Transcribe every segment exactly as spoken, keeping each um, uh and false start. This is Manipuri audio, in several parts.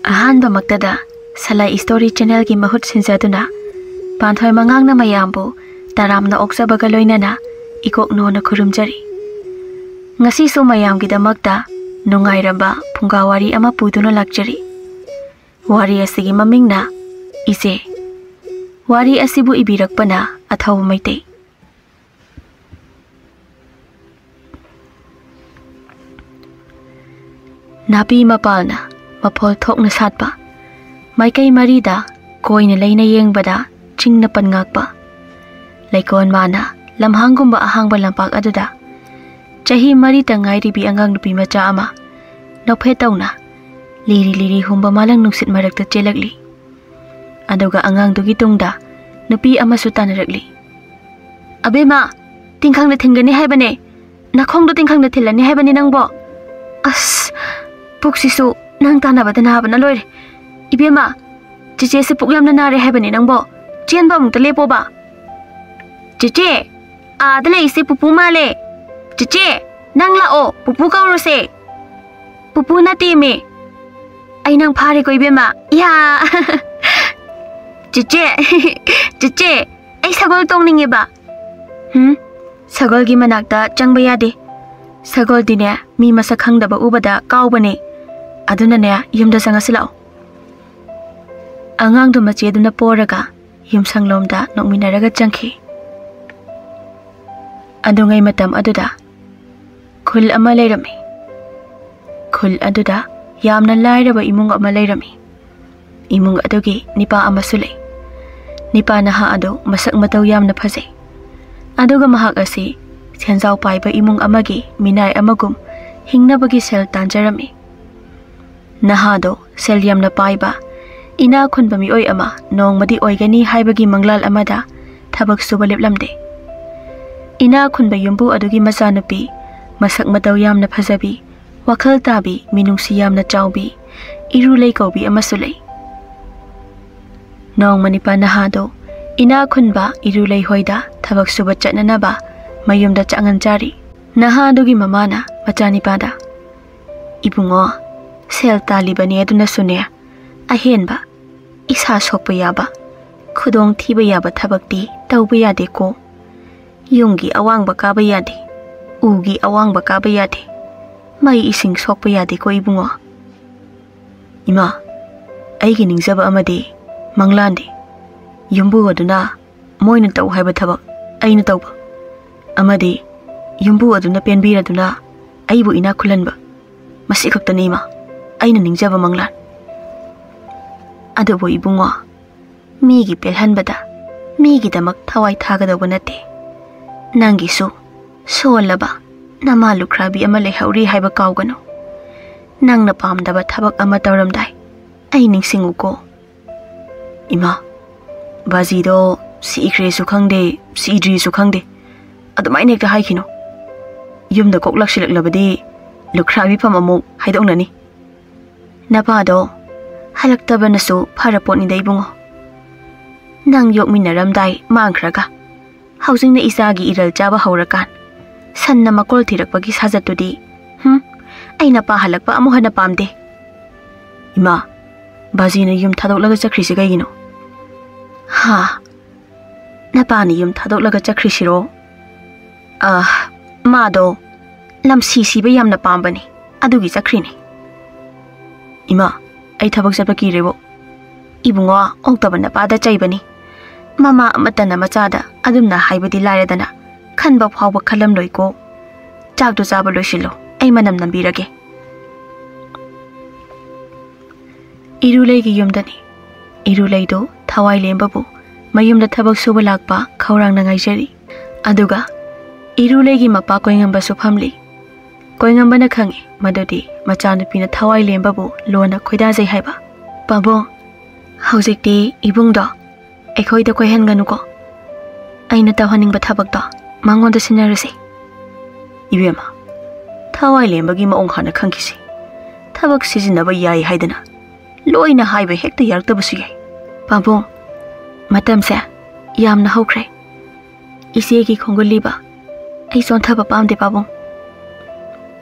ꯑꯍꯥꯟꯕꯃꯛꯇꯗ ꯁꯂꯥꯏ ꯁ꯭ꯇꯣꯔꯤ ꯆꯦꯅꯦꯜꯒꯤ ꯃꯍꯨꯠ ꯁꯤꯟꯖꯗꯨꯅ ꯄꯥꯟꯊꯣꯏ ꯃꯉꯥꯡꯅ ꯃꯌꯥꯝꯕꯨ ꯇꯔꯥꯝꯅ ꯑꯣꯛꯆꯕꯒ ꯂꯣꯏꯅꯅ ꯏꯀꯣꯛ ꯅꯣꯟꯅ ꯈꯨꯔꯨꯝꯖꯔꯤ꯫ ꯉꯁꯤꯁꯨ ꯃꯌꯥꯝꯒꯤꯗꯃꯛꯇ ꯅꯨꯡꯉꯥꯏꯔꯕ ꯐꯨꯡꯒꯥ ꯋꯥꯔꯤ ꯑꯃ ꯄꯨꯗꯨꯅ ꯂꯥꯛꯆꯔꯤ꯫ ꯋꯥꯔꯤ ꯑꯁꯤꯒꯤ ꯃꯃꯤꯡꯅ ꯏꯆꯦ꯫ ꯋꯥꯔꯤ ꯑꯁꯤꯕꯨ ꯏꯕꯤꯔꯛꯄꯅ ꯑꯊꯧꯕ ꯃꯩꯇꯩ꯫ ꯅꯥꯄꯤ ꯃꯄꯥꯜꯅ ꯃꯐꯣꯜ ꯊꯣꯛꯅ ꯁꯥꯠꯄ, ꯃꯥꯏꯀꯩ ꯃꯔꯤꯗ ꯀꯣꯏꯅ ꯂꯩꯅ ꯌꯦꯡꯕꯗ ꯆꯤꯡꯅ ꯄꯟꯉꯥꯛꯄ, ꯂꯩꯀꯣꯜ ꯃꯥꯅ ꯂꯝꯍꯥꯡꯒꯨꯝꯕ ꯑꯍꯥꯡꯕ ꯂꯝꯄꯥꯛ ꯑꯗꯨꯗ ꯆꯍꯤ ꯃꯔꯤꯇ ꯉꯥꯏꯔꯤꯕꯤ ꯑꯉꯥꯡ ꯅꯨꯄꯤ ꯃꯆꯥ ꯑꯃ ꯅꯣꯛꯐꯦꯠ ꯇꯧꯅ ꯂꯤꯔꯤ ꯂꯤꯔꯤ ꯍꯨꯝꯕ ꯃꯥꯂꯪ ꯅꯨꯡꯁꯤꯠ ꯃꯔꯛꯇ ꯆꯦꯜꯂꯛꯂꯤ꯫ ꯑꯗꯨꯒ ꯑꯉꯥꯡꯗꯨꯒꯤ ꯇꯨꯡꯗ ꯅꯨꯄꯤ ꯑꯃꯁꯨ ꯇꯥꯟꯅꯔꯛꯂꯤ꯫ "ꯑꯕꯦꯝꯃ, ꯇꯤꯡꯈꯪꯗ ꯊꯤꯟꯒꯅꯤ ꯍꯥꯏꯕꯅꯦ꯫ ꯅꯈꯣꯡꯗꯣ ꯇꯤꯡꯈꯪꯗ ꯊꯤꯜꯂꯅꯤ ꯍꯥꯏꯕꯅꯦ ꯅꯪꯕꯣ꯫ ꯑꯁ, ꯄꯨꯛꯁꯤꯁꯨ ꯅꯪ ꯇꯥꯟꯅꯕꯗ ꯅꯥꯕꯅ ꯂꯣꯏꯔꯦ꯫ ꯏꯕꯦꯝꯃ, ꯆꯦꯆꯦꯁꯦ ꯄꯨꯛ ꯌꯥꯝꯅ ꯅꯥꯔꯦ ꯍꯥꯏꯕꯅꯦ ꯅꯪꯕꯣ꯫ ꯆꯦꯟꯕ ꯑꯃꯨꯛꯇ ꯂꯦꯞꯄꯣꯕ꯫" "ꯆꯦꯆꯦ, ꯑꯥꯗ ꯂꯩꯁꯦ ꯄꯨꯄꯨ ꯃꯥꯜꯂꯦ꯫ ꯆꯦꯆꯦ, ꯅꯪ ꯂꯥꯛꯑꯣ, ꯄꯨꯄꯨ ꯀꯧꯔꯨꯁꯦ꯫" "ꯄꯨꯄꯨ ꯅꯠꯇꯦꯃꯦ꯫ ꯑꯩ ꯅꯪ ꯐꯥꯔꯦꯀꯣ ꯏꯕꯦꯝꯃ꯫ ꯌꯥ!" "ꯆꯦꯆꯦ, ꯆꯦꯆꯦ, ꯑꯩ ꯁꯒꯣꯜ ꯇꯣꯡꯅꯤꯡꯉꯦꯕ꯫" "ꯍꯨꯝ, ꯁꯒꯣꯜꯒꯤ ꯃꯅꯥꯛꯇ ꯆꯪꯕ ꯌꯥꯗꯦ꯫ ꯁꯒꯣꯜꯗꯤꯅꯦ, ꯃꯤ ꯃꯁꯛ ꯈꯪꯗꯕ ꯎꯕꯗ ꯀꯥꯎꯕꯅꯦ꯫ ꯑꯗꯨꯅꯅꯦ, ꯌꯨꯝꯗ ꯆꯪꯉꯁꯤ ꯂꯥꯛꯑꯣ꯫" ꯑꯉꯥꯡꯗꯨ ꯃꯆꯦꯗꯨꯅ ꯄꯣꯔꯒ ꯌꯨꯝꯁꯪꯂꯣꯝꯗ ꯅꯣꯛꯃꯤꯟꯅꯔꯒ ꯆꯪꯈꯤ꯫ ꯑꯗꯨꯉꯩ ꯃꯇꯝ ꯑꯗꯨꯗ ꯈꯨꯜ ꯑꯃ ꯂꯩꯔꯝꯃꯤ꯫ ꯈꯨꯜ ꯑꯗꯨꯗ ꯌꯥꯝꯅ ꯂꯥꯏꯔꯕ ꯏꯃꯨꯡ ꯑꯃ ꯂꯩꯔꯝꯃꯤ꯫ ꯏꯃꯨꯡ ꯑꯗꯨꯒꯤ ꯅꯤꯄꯥ ꯑꯃꯁꯨ ꯂꯩ꯫ ꯅꯤꯄꯥ ꯅꯍꯥ ꯑꯗꯨ ꯃꯁꯛ ꯃꯇꯧ ꯌꯥꯝꯅ ꯐꯖꯩ꯫ ꯑꯗꯨꯒ ꯃꯍꯥꯛ ꯑꯁꯤ ꯁꯦꯟꯖꯥꯎ ꯄꯥꯏꯕ ꯏꯃꯨꯡ ꯑꯃꯒꯤ ꯃꯤꯅꯥꯏ ꯑꯃꯒꯨꯝ ꯍꯤꯡꯅꯕꯒꯤ ꯁꯦꯜ ꯇꯥꯟꯖꯔꯝꯃꯤ꯫ ꯅꯍꯥꯗꯣ ꯁꯦꯜ ꯌꯥꯝꯅ ꯄꯥꯏꯕ, ꯏꯅꯥ ꯈꯨꯟꯕ ꯃꯤꯑꯣꯏ ꯑꯃ ꯅꯣꯡꯃꯗꯤ ꯑꯣꯏꯒꯅꯤ ꯍꯥꯏꯕꯒꯤ ꯃꯪꯂꯥꯟ ꯑꯃꯗ ꯊꯕꯛ ꯁꯨꯕ ꯂꯦꯞꯂꯝꯗꯦ꯫ ꯏꯅꯥ ꯈꯨꯟꯕ ꯌꯨꯝꯕꯨ ꯑꯗꯨꯒꯤ ꯃꯆꯥꯅꯨꯄꯤ, ꯃꯁꯛ ꯃꯇꯧ ꯌꯥꯝꯅ ꯐꯖꯕꯤ, ꯋꯥꯈꯜ ꯇꯥꯕꯤ, ꯃꯤꯅꯨꯡꯁꯤ ꯌꯥꯝꯅ ꯆꯥꯎꯕꯤ, ꯏꯔꯨ ꯂꯩꯀꯧꯕꯤ ꯑꯃꯁꯨ ꯂꯩ꯫ ꯅꯣꯡꯃ ꯅꯤꯄꯥ ꯅꯍꯥꯗꯣ ꯏꯅꯥ ꯈꯨꯟꯕ ꯏꯔꯨ ꯂꯩꯍꯣꯏꯗ ꯊꯕꯛ ꯁꯨꯕ ꯆꯠꯅꯅꯕ ꯃꯌꯨꯝꯗ ꯆꯥꯛꯉꯟ ꯆꯥꯔꯤ꯫ ꯅꯍꯥꯗꯨꯒꯤ ꯃꯃꯥꯅ ꯃꯆꯥꯅꯤꯄꯥꯗ, "ꯏꯕꯨꯡꯉꯣ, ꯁꯦꯜ ꯇꯥꯜꯂꯤꯕꯅꯤ ꯑꯗꯨꯅꯁꯨꯅꯦ, ꯑꯍꯦꯟꯕ, ꯏꯁꯥ ꯁꯣꯛꯄ ꯌꯥꯕ, ꯈꯨꯗꯣꯡ ꯊꯤꯕ ꯌꯥꯕ ꯊꯕꯛꯇꯤ ꯇꯧꯕ ꯌꯥꯗꯦꯀꯣ꯫ ꯌꯨꯝꯒꯤ ꯑꯋꯥꯡꯕ ꯀꯥꯕ ꯌꯥꯗꯦ, ꯎꯒꯤ ꯑꯋꯥꯡꯕ ꯀꯥꯕ ꯌꯥꯗꯦ, ꯃꯩ ꯏꯁꯤꯡ ꯁꯣꯛꯄ ꯌꯥꯗꯦꯀꯣ ꯏꯕꯨꯡꯉꯣ꯫ ꯏꯃꯥ, ꯑꯩꯒꯤ ꯅꯤꯡꯖꯕ ꯑꯃꯗꯤ ꯃꯪꯂꯥꯟꯗꯤ ꯌꯨꯝꯕꯨ ꯑꯗꯨꯅ ꯃꯣꯏꯅ ꯇꯧ ꯍꯥꯏꯕ ꯊꯕꯛ ꯑꯩꯅ ꯇꯧꯕ, ꯑꯃꯗꯤ ꯌꯨꯝꯕꯨ ꯑꯗꯨꯅ ꯄꯦꯟꯕꯤꯔꯗꯨꯅ ꯑꯩꯕꯨ ꯏꯅꯥꯛ ꯈꯨꯜꯍꯟꯕ, ꯃꯁꯤ ꯈꯛꯇꯅꯤ ꯏꯃꯥ, ꯑꯩꯅ ꯅꯤꯡꯖꯕ ꯃꯪꯂꯥꯟ꯫ ꯑꯗꯨꯕꯨ ꯏꯕꯨꯡꯉꯣ, ꯃꯤꯒꯤ ꯄꯦꯜꯍꯟꯕꯗ ꯃꯤꯒꯤꯗꯃꯛ ꯊꯋꯥꯏ ꯊꯥꯒꯗꯧꯕ ꯅꯠꯇꯦ꯫ ꯅꯪꯒꯤꯁꯨ ꯁꯣꯜꯂꯕ ꯅꯃꯥ ꯂꯨꯈ꯭ꯔꯥꯕꯤ ꯑꯃ ꯂꯩꯍꯧꯔꯤ ꯍꯥꯏꯕ ꯀꯥꯎꯒꯅꯨ꯫ ꯅꯪꯅ ꯄꯥꯝꯗꯕ ꯊꯕꯛ ꯑꯃ ꯇꯧꯔꯝꯗꯥꯏ ꯑꯩ ꯅꯤꯡꯁꯤꯡꯉꯨꯀꯣ꯫ ꯏꯃꯥ, ꯕꯥꯖꯤꯗꯣ ꯁꯤꯈ꯭ꯔꯦꯁꯨ ꯈꯪꯗꯦ, ꯁꯤꯗ꯭ꯔꯤꯁꯨ ꯈꯪꯗꯦ, ꯑꯗꯨꯃꯥꯏꯅ ꯍꯦꯛꯇ ꯍꯥꯏꯈꯤꯅꯨ꯫ ꯌꯨꯝꯗ ꯀꯣꯛ ꯂꯥꯛꯁꯤꯜꯂꯛꯂꯕꯗꯤ ꯂꯨꯈ꯭ꯔꯥꯕꯤ ꯐꯝ ꯑꯃꯨꯛ ꯍꯥꯏꯗꯣꯛꯅꯅꯤ꯫ ꯅꯄꯥꯗꯣ ꯍꯜꯂꯛꯇꯕꯅꯁꯨ ꯐꯔ ꯄꯣꯠꯅꯤꯗ ꯏꯕꯨꯡꯉꯣ꯫ ꯅꯪ ꯌꯣꯛꯃꯤꯟꯅꯔꯝꯗꯥꯏ ꯃꯥꯡꯈ꯭ꯔꯒ ꯍꯧꯖꯤꯛꯅ ꯏꯆꯥꯒꯤ ꯏꯔꯜ ꯆꯥꯕ ꯍꯧꯔꯀꯥꯟ ꯁꯟꯅ ꯃꯀꯣꯜ ꯊꯤꯔꯛꯄꯒꯤ ꯁꯥꯖꯠꯇꯨꯗꯤ, ꯍꯨꯝ, ꯑꯩ ꯅꯄꯥ ꯍꯜꯂꯛꯄ ꯑꯃꯨꯛ ꯍꯟꯅ ꯄꯥꯝꯗꯦ꯫ ꯏꯃꯥ, ꯕꯥꯖꯤꯅ ꯌꯨꯝ ꯊꯥꯗꯣꯛꯂꯒ ꯆꯠꯈ꯭ꯔꯤꯁꯦ ꯀꯩꯒꯤꯅꯣ? ꯍꯥ? ꯅꯄꯥꯅ ꯌꯨꯝ ꯊꯥꯗꯣꯛꯂꯒ ꯆꯠꯈ꯭ꯔꯤꯁꯤꯔꯣ? ꯑ, ꯃꯥꯗꯣ ꯂꯝꯁꯤ ꯁꯤꯕ ꯌꯥꯝꯅ ꯄꯥꯝꯕꯅꯤ, ꯑꯗꯨꯒꯤ ꯆꯠꯈ꯭ꯔꯤꯅꯤ꯫ ꯏꯃꯥ, ꯑꯩ ꯊꯕꯛ ꯆꯠꯄ ꯀꯤꯔꯦꯕꯣ꯫ ꯏꯕꯨꯡꯉꯣ, ꯑꯣꯛꯇꯕ ꯅꯄꯥꯗ ꯆꯩꯕꯅꯤ꯫ ꯃꯃꯥ ꯑꯃꯠꯇꯅ ꯃꯆꯥꯗ ꯑꯗꯨꯝꯅ ꯍꯥꯏꯕꯗꯤ ꯂꯥꯏꯔꯗꯅ, ꯈꯟꯕ ꯐꯥꯎꯕ ꯈꯜꯂꯝꯂꯣꯏꯀꯣ꯫ ꯆꯥꯛꯇꯨ ꯆꯥꯕ ꯂꯣꯏꯁꯤꯜꯂꯣ, ꯑꯩ ꯃꯅꯝ ꯅꯝꯕꯤꯔꯒꯦ꯫ ꯏꯔꯨꯂꯩꯒꯤ ꯌꯨꯝꯗꯅꯤ꯫ ꯏꯔꯨꯂꯩꯗꯨ ꯊꯋꯥꯏ ꯂꯦꯝꯕꯕꯨ ꯃꯌꯨꯝꯗ ꯊꯕꯛ ꯁꯨꯕ ꯂꯥꯛꯄ ꯈꯧꯔꯥꯡꯅ ꯉꯥꯏꯖꯔꯤ꯫ ꯑꯗꯨꯒ ꯏꯔꯨꯂꯩꯒꯤ ꯃꯄꯥ ꯀꯣꯏꯉꯝꯕꯁꯨ ꯐꯝꯂꯤ꯫ ꯀꯣꯏꯉꯝꯕꯅ ꯈꯪꯏ ꯃꯗꯨꯗꯤ ꯃꯆꯥꯅꯨꯄꯤꯅ ꯊꯋꯥꯏ ꯂꯦꯝꯕꯕꯨ ꯂꯣꯟꯅ ꯈꯣꯏꯗꯥꯖꯩ ꯍꯥꯏꯕ꯫ "ꯄꯥꯕꯨꯡ, ꯍꯧꯖꯤꯛꯇꯤ ꯏꯕꯨꯡꯗꯣ ꯑꯩꯈꯣꯏꯗ ꯀꯣꯏꯍꯟꯒꯅꯨꯀꯣ꯫ ꯑꯩꯅ ꯇꯧꯍꯟꯅꯤꯡꯕ ꯊꯕꯛꯇꯣ ꯃꯉꯣꯟꯗ ꯁꯤꯟꯅꯔꯁꯤ꯫" ꯏꯕꯦꯝꯃ, ꯊꯋꯥꯏ ꯂꯦꯝꯕꯒꯤ ꯃꯑꯣꯡ ꯍꯥꯟꯅ ꯈꯪꯈꯤꯁꯤ꯫ ꯊꯕꯛ ꯁꯤꯖꯤꯟꯅꯕ ꯌꯥꯏ ꯍꯥꯏꯗꯅ ꯂꯣꯏꯅ ꯍꯥꯏꯕ ꯍꯦꯛꯇ ꯌꯥꯔꯛꯇꯕꯁꯨ ꯌꯥꯏ꯫ "ꯄꯥꯕꯨꯡ, ꯃꯇꯝꯁꯦ ꯌꯥꯝꯅ ꯍꯧꯈ꯭ꯔꯦ꯫ ꯏꯆꯦꯒꯤ ꯈꯣꯡꯒꯨꯜ ꯂꯤꯕ ꯑꯩ ꯆꯣꯟꯊꯕ ꯄꯥꯝꯗꯦ, ꯄꯥꯕꯨꯡ꯫"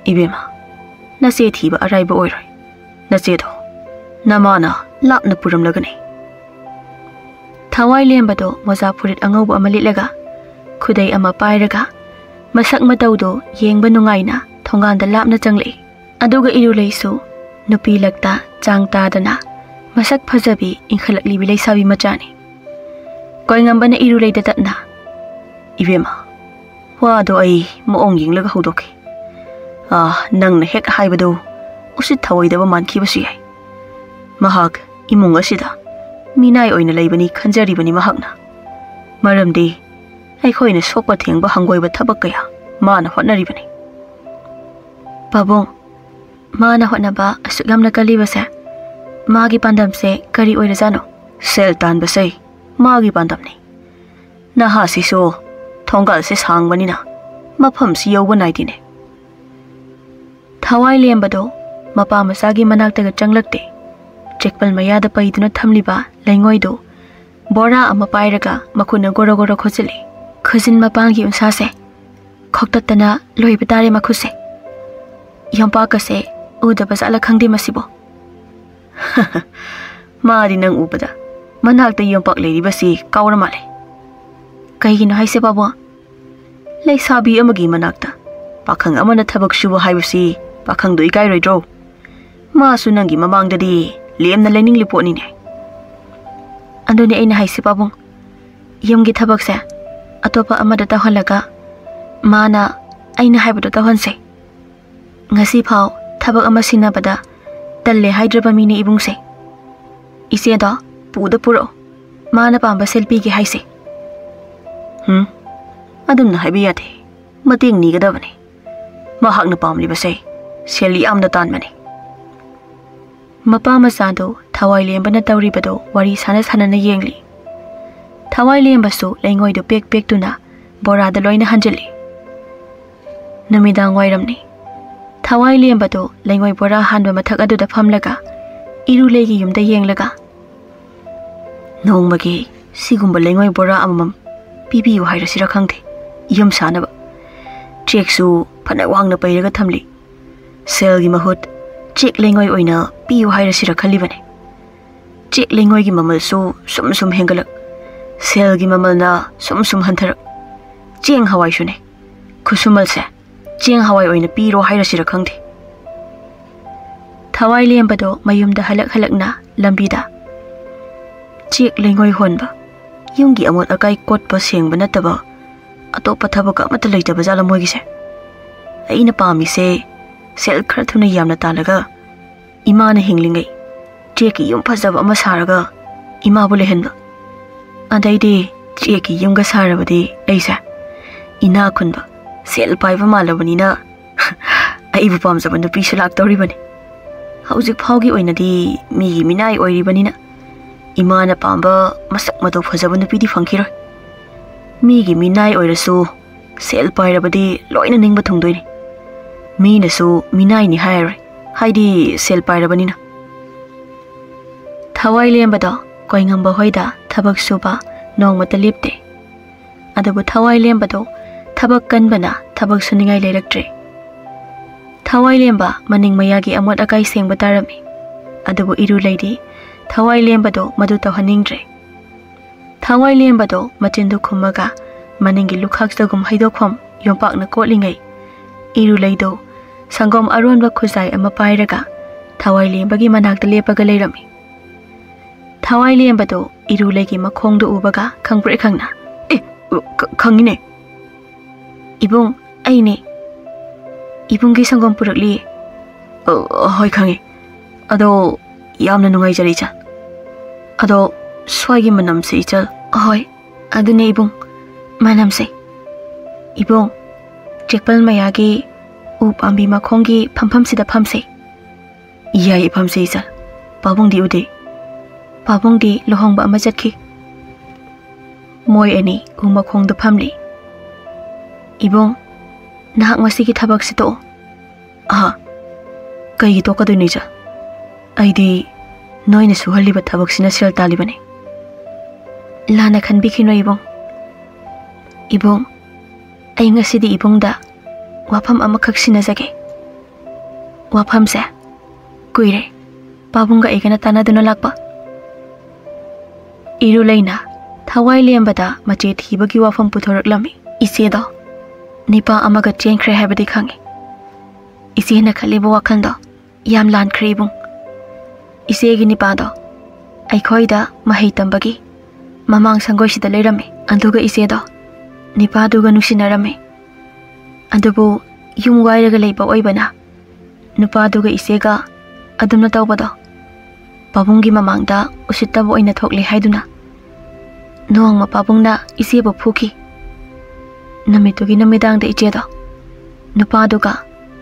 "ꯏꯕꯦꯝꯃ, ꯅꯆꯦ ꯊꯤꯕ ꯑꯔꯥꯏꯕ ꯑꯣꯏꯔꯣꯏ꯫ ꯅꯆꯦꯗꯣ ꯅꯃꯥꯅ ꯂꯥꯞꯅ ꯄꯨꯔꯝꯂꯒꯅꯤ꯫ ꯊꯋꯥꯏ ꯂꯦꯝꯕꯗꯣ ꯃꯣꯖꯥ ꯐꯨꯔꯤꯠ ꯑꯉꯧꯕ ꯑꯃ ꯂꯤꯠꯂꯒ, ꯈꯨꯗꯩ ꯑꯃ ꯄꯥꯏꯔꯒ, ꯃꯁꯛ ꯃꯇꯧꯗꯣ ꯌꯦꯡꯕ ꯅꯨꯡꯉꯥꯏꯅ ꯊꯣꯡꯒꯥꯟꯗ ꯂꯥꯞꯅ ꯆꯪꯂꯛꯏ꯫ ꯑꯗꯨꯒ ꯏꯔꯨꯂꯩꯁꯨ ꯅꯨꯄꯤ ꯂꯛꯇ ꯆꯥꯡ ꯇꯥꯗꯅ ꯃꯁꯛ ꯐꯖꯕꯤ ꯏꯟꯈꯠꯂꯛꯂꯤꯕꯤ ꯂꯩꯁꯥꯕꯤ ꯃꯆꯥꯅꯤ꯫ ꯀꯣꯏꯉꯝꯕꯅ ꯏꯔꯨꯂꯩꯗ ꯇꯠꯅ, "ꯏꯕꯦꯝꯃ, ꯋꯥꯗꯣ ꯑꯩ ꯃꯑꯣꯡ ꯌꯦꯡꯂꯒ ꯍꯧꯗꯣꯛꯀꯦ꯫ ꯑꯥ, ꯅꯪꯅ ꯍꯦꯛ ꯍꯥꯏꯕꯗꯨ ꯎꯁꯤꯠ ꯊꯑꯣꯏꯗꯕ ꯃꯥꯟꯈꯤꯕꯁꯨ ꯌꯥꯏ꯫ ꯃꯍꯥꯛ ꯏꯃꯨꯡ ꯑꯁꯤꯗ ꯃꯤꯅꯥꯏ ꯑꯣꯏꯅ ꯂꯩꯕꯅꯤ ꯈꯟꯖꯔꯤꯕꯅꯤ ꯃꯍꯥꯛꯅ꯫ ꯃꯔꯝꯗꯤ ꯑꯩꯈꯣꯏꯅ ꯁꯣꯛꯄ ꯊꯦꯡꯕ ꯍꯪꯒꯣꯏꯕ ꯊꯕꯛ ꯀꯌꯥ ꯃꯥꯅ ꯍꯣꯠꯅꯔꯤꯕꯅꯤ꯫" "ꯄꯥꯕꯨꯡ, ꯃꯥꯅ ꯍꯣꯠꯅꯕ ꯑꯁꯨꯛ ꯌꯥꯝꯅ ꯀꯜꯂꯤꯕꯁꯦ, ꯃꯥꯒꯤ ꯄꯥꯟꯗꯝꯁꯦ ꯀꯔꯤ ꯑꯣꯏꯔꯖꯥꯠꯅꯣ?" "ꯁꯦꯜ ꯇꯥꯟꯕꯁꯦ ꯃꯥꯒꯤ ꯄꯥꯟꯗꯝꯅꯤ꯫ ꯅꯍꯥꯁꯤꯁꯨ ꯊꯣꯡꯒꯥꯜꯁꯦ ꯁꯥꯡꯕꯅꯤꯅ ꯃꯐꯝꯁꯤ ꯌꯧꯕ ꯅꯥꯏꯗꯦꯅꯦ꯫" ꯊꯋꯥꯏ ꯂꯦꯝꯕꯗꯣ ꯃꯄꯥ ꯃꯆꯥꯒꯤ ꯃꯅꯥꯛꯇꯒ ꯆꯪꯂꯛꯇꯦ꯫ ꯆꯦꯛꯄꯜ ꯃꯌꯥꯗ ꯄꯩꯗꯨꯅ ꯊꯝꯂꯤꯕ ꯂꯩꯉꯣꯏꯗꯣ ꯕꯣꯔꯥ ꯑꯃ ꯄꯥꯏꯔꯒ ꯃꯈꯨꯠꯅ ꯒꯣꯔꯣ ꯒꯣꯔꯣ ꯈꯣꯠꯆꯤꯜꯂꯤ꯫ ꯈꯨꯖꯤꯟ ꯃꯄꯥꯟꯒꯤ ꯎꯟꯁꯥꯁꯦ ꯈꯣꯛꯇꯠꯇꯅ ꯂꯣꯏꯕ ꯇꯥꯔꯦ ꯃꯈꯨꯠꯁꯦ꯫ ꯌꯣꯝꯄꯥꯛꯀꯁꯦ ꯎꯗꯕ ꯖꯥꯠꯂ ꯈꯪꯗꯦ ꯃꯁꯤꯕꯣ꯫ "ꯃꯥꯗꯤ ꯅꯪ ꯎꯕꯗ ꯃꯅꯥꯛꯇ ꯌꯣꯝꯄꯥꯛ ꯂꯩꯔꯤꯕꯁꯤ ꯀꯥꯎꯔ ꯃꯥꯜꯂꯦ꯫" "ꯀꯩꯒꯤꯅꯣ ꯍꯥꯏꯁꯦ ꯄꯥꯕꯨꯡ?" "ꯂꯩꯁꯥꯕꯤ ꯑꯃꯒꯤ ꯃꯅꯥꯛꯇ ꯄꯥꯈꯪ ꯑꯃꯅ ꯊꯕꯛ ꯁꯨꯕ ꯍꯥꯏꯕꯁꯤ ꯄꯥꯈꯪꯗꯣ ꯏꯀꯥꯏꯔꯣꯏꯗ꯭ꯔꯣ? ꯃꯥꯁꯨ ꯅꯪꯒꯤ ꯃꯃꯥꯡꯗꯗꯤ ꯂꯦꯝꯅ ꯂꯩꯅꯤꯡꯂꯤ ꯄꯣꯠꯅꯤꯅꯦ꯫" "ꯑꯗꯨꯅꯦ ꯑꯩꯅ ꯍꯥꯏꯁꯦ ꯄꯥꯕꯨꯡ, ꯌꯨꯝꯒꯤ ꯊꯕꯛꯁꯦ ꯑꯇꯣꯞꯄ ꯑꯃꯗ ꯇꯧꯍꯜꯂꯒ ꯃꯥꯅ ꯑꯩꯅ ꯍꯥꯏꯕꯗꯣ ꯇꯧꯍꯟꯁꯦ꯫ ꯉꯁꯤ ꯐꯥꯎ ꯊꯕꯛ ꯑꯃ ꯁꯤꯟꯅꯕꯗ ꯇꯜꯂꯦ ꯍꯥꯏꯗ꯭ꯔꯕ ꯃꯤꯅꯦ ꯏꯕꯨꯡꯁꯦ꯫ ꯏꯆꯦꯗꯣ ꯄꯨꯗ ꯄꯨꯔꯛꯑꯣ, ꯃꯥꯅ ꯄꯥꯝꯕ ꯁꯦꯜ ꯄꯤꯒꯦ ꯍꯥꯏꯁꯦ꯫" "ꯍꯨꯝ, ꯑꯗꯨꯝꯅ ꯍꯥꯏꯕ ꯌꯥꯗꯦ꯫ ꯃꯇꯦꯡ ꯅꯤꯒꯗꯕꯅꯤ꯫ ꯃꯍꯥꯛꯅ ꯄꯥꯝꯂꯤꯕꯁꯦ ꯁꯦꯜ ꯌꯥꯝꯅ ꯇꯥꯟꯕꯅꯤ꯫" ꯃꯄꯥ ꯃꯆꯥꯗꯨ ꯊꯋꯥꯏ ꯂꯦꯝꯕꯅ ꯇꯧꯔꯤꯕꯗꯨ ꯋꯥꯔꯤ ꯁꯥꯟꯅ ꯁꯥꯟꯅꯅ ꯌꯦꯡꯂꯤ꯫ ꯊꯋꯥꯏ ꯂꯦꯝꯕꯁꯨ ꯂꯩꯉꯣꯏꯗꯨ ꯄꯦꯛ ꯄꯦꯛꯇꯨꯅ ꯕꯣꯔꯥꯗ ꯂꯣꯏꯅ ꯍꯟꯖꯤꯜꯂꯤ꯫ ꯅꯨꯃꯤꯗꯥꯡ ꯋꯥꯏꯔꯝꯅꯤ꯫ ꯊꯋꯥꯏ ꯂꯦꯝꯕꯗꯨ ꯂꯩꯉꯣꯏ ꯕꯣꯔꯥ ꯍꯥꯟꯕ ꯃꯊꯛ ꯑꯗꯨꯗ ꯐꯝꯂꯒ ꯏꯔꯨꯂꯩꯒꯤ ꯌꯨꯝꯗ ꯌꯦꯡꯂꯒ, "ꯅꯣꯡꯃꯒꯤ ꯁꯤꯒꯨꯝꯕ ꯂꯩꯉꯣꯏ ꯕꯣꯔꯥ ꯑꯃꯃꯝ ꯄꯤꯕꯤꯌꯨ ꯍꯥꯏꯔꯁꯤꯔ ꯈꯪꯗꯦ, ꯌꯨꯝ ꯁꯥꯅꯕ꯫ ꯆꯦꯛꯁꯨ ꯐꯅ ꯋꯥꯡꯅ ꯄꯩꯔꯒ ꯊꯝꯂꯤ꯫ ꯁꯦꯜꯒꯤ ꯃꯍꯨꯠ ꯆꯦꯛ ꯂꯩꯉꯣꯏ ꯑꯣꯏꯅ ꯄꯤꯌꯨ ꯍꯥꯏꯔꯁꯤꯔ ꯈꯜꯂꯤꯕꯅꯤ꯫ ꯆꯦꯛ ꯂꯩꯉꯣꯏꯒꯤ ꯃꯃꯜꯁꯨ ꯁꯨꯝ ꯁꯨꯝ ꯍꯦꯟꯒꯠꯂꯛ, ꯁꯦꯜꯒꯤ ꯃꯃꯜꯅ ꯁꯨꯝ ꯁꯨꯝ ꯍꯟꯊꯔꯛ꯫ ꯆꯦꯡ ꯍꯋꯥꯏꯁꯨꯅꯦ, ꯈꯨꯠꯁꯨꯃꯜꯁꯦ ꯆꯦꯡ ꯍꯋꯥꯏ ꯑꯣꯏꯅ ꯄꯤꯔꯣ ꯍꯥꯏꯔꯁꯤꯔ ꯈꯪꯗꯦ꯫ ꯊꯋꯥꯏ ꯂꯦꯝꯕꯗꯣ ꯃꯌꯨꯝꯗ ꯍꯜꯂꯛ ꯍꯜꯂꯛꯅ ꯂꯝꯕꯤꯗ ꯆꯦꯛ ꯂꯩꯉꯣꯏ ꯍꯣꯟꯕ, ꯌꯨꯝꯒꯤ ꯑꯃꯣꯠ ꯑꯀꯥꯏ ꯀꯣꯠꯄ ꯁꯦꯡꯕ ꯅꯠꯇꯕ ꯑꯇꯣꯞꯄ ꯊꯕꯛ ꯑꯃꯠꯇ ꯂꯩꯇꯕ ꯖꯥꯠꯂ ꯃꯣꯏꯒꯤꯁꯦ? ꯑꯩꯅ ꯄꯥꯝꯃꯤꯁꯦ ꯁꯦꯜ ꯈꯔ ꯊꯨꯅ ꯌꯥꯝꯅ ꯇꯥꯜꯂꯒ ꯏꯃꯥꯅ ꯍꯤꯡꯂꯤꯉꯩ ꯆꯦꯛꯀꯤ ꯌꯨꯝ ꯐꯖꯕ ꯑꯃ ꯁꯥꯔꯒ ꯏꯃꯥꯕꯨ ꯂꯩꯍꯟꯕ꯫ ꯑꯗꯩꯗꯤ ꯆꯦꯛꯀꯤ ꯌꯨꯝꯒ ꯁꯥꯔꯕꯗꯤ ꯑꯩꯁꯦ ꯏꯅꯥ ꯈꯨꯟꯕ, ꯁꯦꯜ ꯄꯥꯏꯕ ꯃꯥꯜꯂꯕꯅꯤꯅ ꯑꯩꯕꯨ ꯄꯥꯝꯖꯕ ꯅꯨꯄꯤꯁꯨ ꯂꯥꯛꯇꯧꯔꯤꯕꯅꯤ꯫ ꯍꯧꯖꯤꯛ ꯐꯥꯎꯒꯤ ꯑꯣꯏꯅꯗꯤ ꯃꯤꯒꯤ ꯃꯤꯅꯥꯏ ꯑꯣꯏꯔꯤꯕꯅꯤꯅ ꯏꯃꯥꯅ ꯄꯥꯝꯕ ꯃꯁꯛ ꯃꯇꯧ ꯐꯖꯕ ꯅꯨꯄꯤꯗꯤ ꯐꯪꯈꯤꯔꯣꯏ꯫ ꯃꯤꯒꯤ ꯃꯤꯅꯥꯏ ꯑꯣꯏꯔꯁꯨ ꯁꯦꯜ ꯄꯥꯏꯔꯕꯗꯤ ꯂꯣꯏꯅ ꯅꯤꯡꯕ ꯊꯨꯡꯗꯣꯏꯅꯤ꯫ ꯃꯤꯅꯁꯨ ꯃꯤꯅꯥꯏꯅꯤ ꯍꯥꯏꯔꯔꯣꯏ, ꯍꯥꯏꯗꯤ ꯁꯦꯜ ꯄꯥꯏꯔꯕꯅꯤꯅ꯫ ꯊꯋꯥꯏ ꯂꯦꯝꯕꯗꯣ ꯀꯣꯏꯉꯝꯕ ꯍꯣꯏꯗ ꯊꯕꯛ ꯁꯨꯕ ꯅꯣꯡꯃꯇ ꯂꯦꯞꯇꯦ꯫ ꯑꯗꯨꯕꯨ ꯊꯋꯥꯏ ꯂꯦꯝꯕꯗꯣ ꯊꯕꯛ ꯀꯟꯕꯅ ꯊꯕꯛ ꯁꯨꯅꯤꯡꯉꯥꯏ ꯂꯩꯔꯛꯇ꯭ꯔꯦ꯫ ꯊꯋꯥꯏ ꯂꯦꯝꯕ ꯃꯅꯤꯡ ꯃꯌꯥꯒꯤ ꯑꯃꯣꯠ ꯑꯀꯥꯏ ꯁꯦꯡꯕ ꯇꯥꯔꯝꯃꯤ꯫ ꯑꯗꯨꯕꯨ ꯏꯔꯨ ꯂꯩꯗꯤ ꯊꯋꯥꯏ ꯂꯦꯝꯕꯗꯣ ꯃꯗꯨ ꯇꯧꯍꯟꯅꯤꯡꯗ꯭ꯔꯦ꯫ ꯊꯋꯥꯏ ꯂꯦꯝꯕꯗꯣ ꯃꯆꯤꯟꯗꯨ ꯈꯨꯝꯃꯒ ꯃꯅꯤꯡꯒꯤ ꯂꯨꯈꯥꯛ ꯆꯒꯨꯝ ꯍꯩꯗꯣꯛꯐꯝ ꯌꯣꯝꯄꯥꯛꯅ ꯀꯣꯠꯂꯤꯉꯩ, ꯏꯔꯨ ꯂꯩꯗꯣ ꯁꯪꯒꯣꯝ ꯑꯔꯣꯟꯕ ꯈꯨꯖꯥꯏ ꯑꯃ ꯄꯥꯏꯔꯒ ꯊꯋꯥꯏ ꯂꯦꯝꯕꯒꯤ ꯃꯅꯥꯛꯇ ꯂꯦꯞꯄꯒ ꯂꯩꯔꯝꯃꯤ꯫ ꯊꯋꯥꯏ ꯂꯦꯝꯕꯗꯣ ꯏꯔꯨ ꯂꯩꯒꯤ ꯃꯈꯣꯡꯗꯨ ꯎꯕꯒ ꯈꯪꯄ꯭ꯔꯦꯛ ꯈꯪꯅ, "ꯑꯦ, ꯎ, ꯈ-, ꯈꯪꯉꯤꯅꯦ꯫ ꯏꯕꯨꯡ, ꯑꯩꯅꯦ꯫ ꯏꯕꯨꯡꯒꯤ ꯁꯪꯒꯣꯝ ꯄꯨꯔꯛꯂꯤ꯫" "ꯑ, ꯍꯣꯏ, ꯈꯪꯉꯤ꯫ ꯑꯗꯣ ꯌꯥꯝꯅ ꯅꯨꯡꯉꯥꯏꯖꯔꯦ, ꯏꯆꯜ꯫ ꯑꯗꯣ ꯁ꯭ꯋꯥꯏꯒꯤ ꯃꯅꯝꯁꯦ, ꯏꯆꯜ꯫" "ꯍꯣꯏ, ꯑꯗꯨꯅꯦ ꯏꯕꯨꯡ, ꯃꯅꯝꯁꯦ꯫ ꯏꯕꯨꯡ, ꯆꯦꯛꯄꯜ ꯃꯌꯥꯒꯤ ꯎ ꯄꯥꯝꯕꯤ ꯃꯈꯣꯡꯒꯤ ꯐꯝꯐꯝꯁꯤꯗ ꯐꯝꯁꯦ꯫" "ꯌꯥꯏ, ꯐꯝꯁꯦ, ꯏꯆꯜ꯫ ꯄꯥꯕꯨꯡꯗꯤ ꯎꯗꯦ꯫ ꯄꯥꯕꯨꯡꯗꯤ ꯂꯨꯍꯣꯡꯕ ꯑꯃ ꯆꯠꯈꯤ꯫" ꯃꯣꯏ ꯑꯅꯤ ꯎ ꯃꯈꯣꯡꯗ ꯐꯝꯂꯤ꯫ "ꯏꯕꯨꯡ, ꯅꯍꯥꯛ ꯉꯁꯤꯒꯤ ꯊꯕꯛꯁꯤ ꯇꯣꯛꯑꯣ꯫" "ꯑꯍꯥ, ꯀꯩꯒꯤ ꯇꯣꯛꯀꯗꯣꯏꯅꯣ, ꯏꯆꯜ? ꯑꯩꯗꯤ ꯅꯣꯏꯅ ꯁꯨꯍꯜꯂꯤꯕ ꯊꯕꯛꯁꯤꯅ ꯁꯦꯜ ꯇꯥꯜꯂꯤꯕꯅꯤ꯫" "ꯂꯥꯟꯅ ꯈꯟꯕꯤꯈꯤꯅꯨ ꯏꯕꯨꯡ꯫ ꯏꯕꯨꯡ, ꯑꯩ ꯉꯁꯤꯗꯤ ꯏꯕꯨꯡꯗ ꯋꯥꯐꯝ ꯑꯃꯈꯛ ꯁꯤꯟꯅꯖꯒꯦ꯫" "ꯋꯥꯐꯝꯁꯦ?" "ꯀꯨꯏꯔꯦ ꯄꯥꯕꯨꯡꯒ ꯑꯩꯒꯅ ꯇꯥꯟꯅꯗꯨꯅ ꯂꯥꯛꯄ꯫ ꯏꯔꯨꯂꯩꯅ ꯊꯋꯥꯏ ꯂꯦꯝꯕꯗ ꯃꯆꯦ ꯊꯤꯕꯒꯤ ꯋꯥꯐꯝ ꯄꯨꯊꯣꯔꯛꯂꯝꯃꯤ꯫ ꯏꯆꯦꯗꯣ ꯅꯤꯄꯥ ꯑꯃꯒ ꯆꯦꯟꯈ꯭ꯔꯦ ꯍꯥꯏꯕꯗꯤ ꯈꯪꯉꯤ꯫ ꯏꯆꯦꯅ ꯈꯜꯂꯤꯕ ꯋꯥꯈꯜꯗꯣ ꯌꯥꯝ ꯂꯥꯟꯈ꯭ꯔꯦ ꯏꯕꯨꯡ꯫ ꯏꯆꯦꯒꯤ ꯅꯤꯄꯥꯗꯣ ꯑꯩꯈꯣꯏꯗ ꯃꯍꯩ ꯇꯝꯕꯒꯤ ꯃꯃꯥꯡ ꯁꯪꯒꯣꯏꯁꯤꯗ ꯂꯩꯔꯝꯃꯤ꯫ ꯑꯗꯨꯒ ꯏꯆꯦꯗꯣ ꯅꯤꯄꯥꯗꯨꯒ ꯅꯨꯡꯁꯤꯅꯔꯝꯃꯤ꯫ ꯑꯗꯨꯕꯨ ꯌꯨꯝ ꯋꯥꯏꯔꯒ ꯂꯩꯕ ꯑꯣꯏꯕꯅ ꯅꯨꯄꯥꯗꯨꯒ ꯏꯆꯦꯒ ꯑꯗꯨꯝꯅ ꯇꯧꯕꯗꯣ ꯄꯥꯕꯨꯡꯒꯤ ꯃꯃꯥꯡꯗ ꯎꯁꯤꯠꯇꯕ ꯑꯣꯏꯅ ꯊꯣꯛꯂꯦ ꯍꯥꯏꯗꯨꯅ ꯅꯣꯡꯃ ꯄꯥꯕꯨꯡꯅ ꯏꯆꯦꯕꯨ ꯐꯨꯈꯤ꯫ ꯅꯨꯃꯤꯠꯇꯨꯒꯤ ꯅꯨꯃꯤꯗꯥꯡꯗ ꯏꯆꯦꯗꯣ ꯅꯨꯄꯥꯗꯨꯒ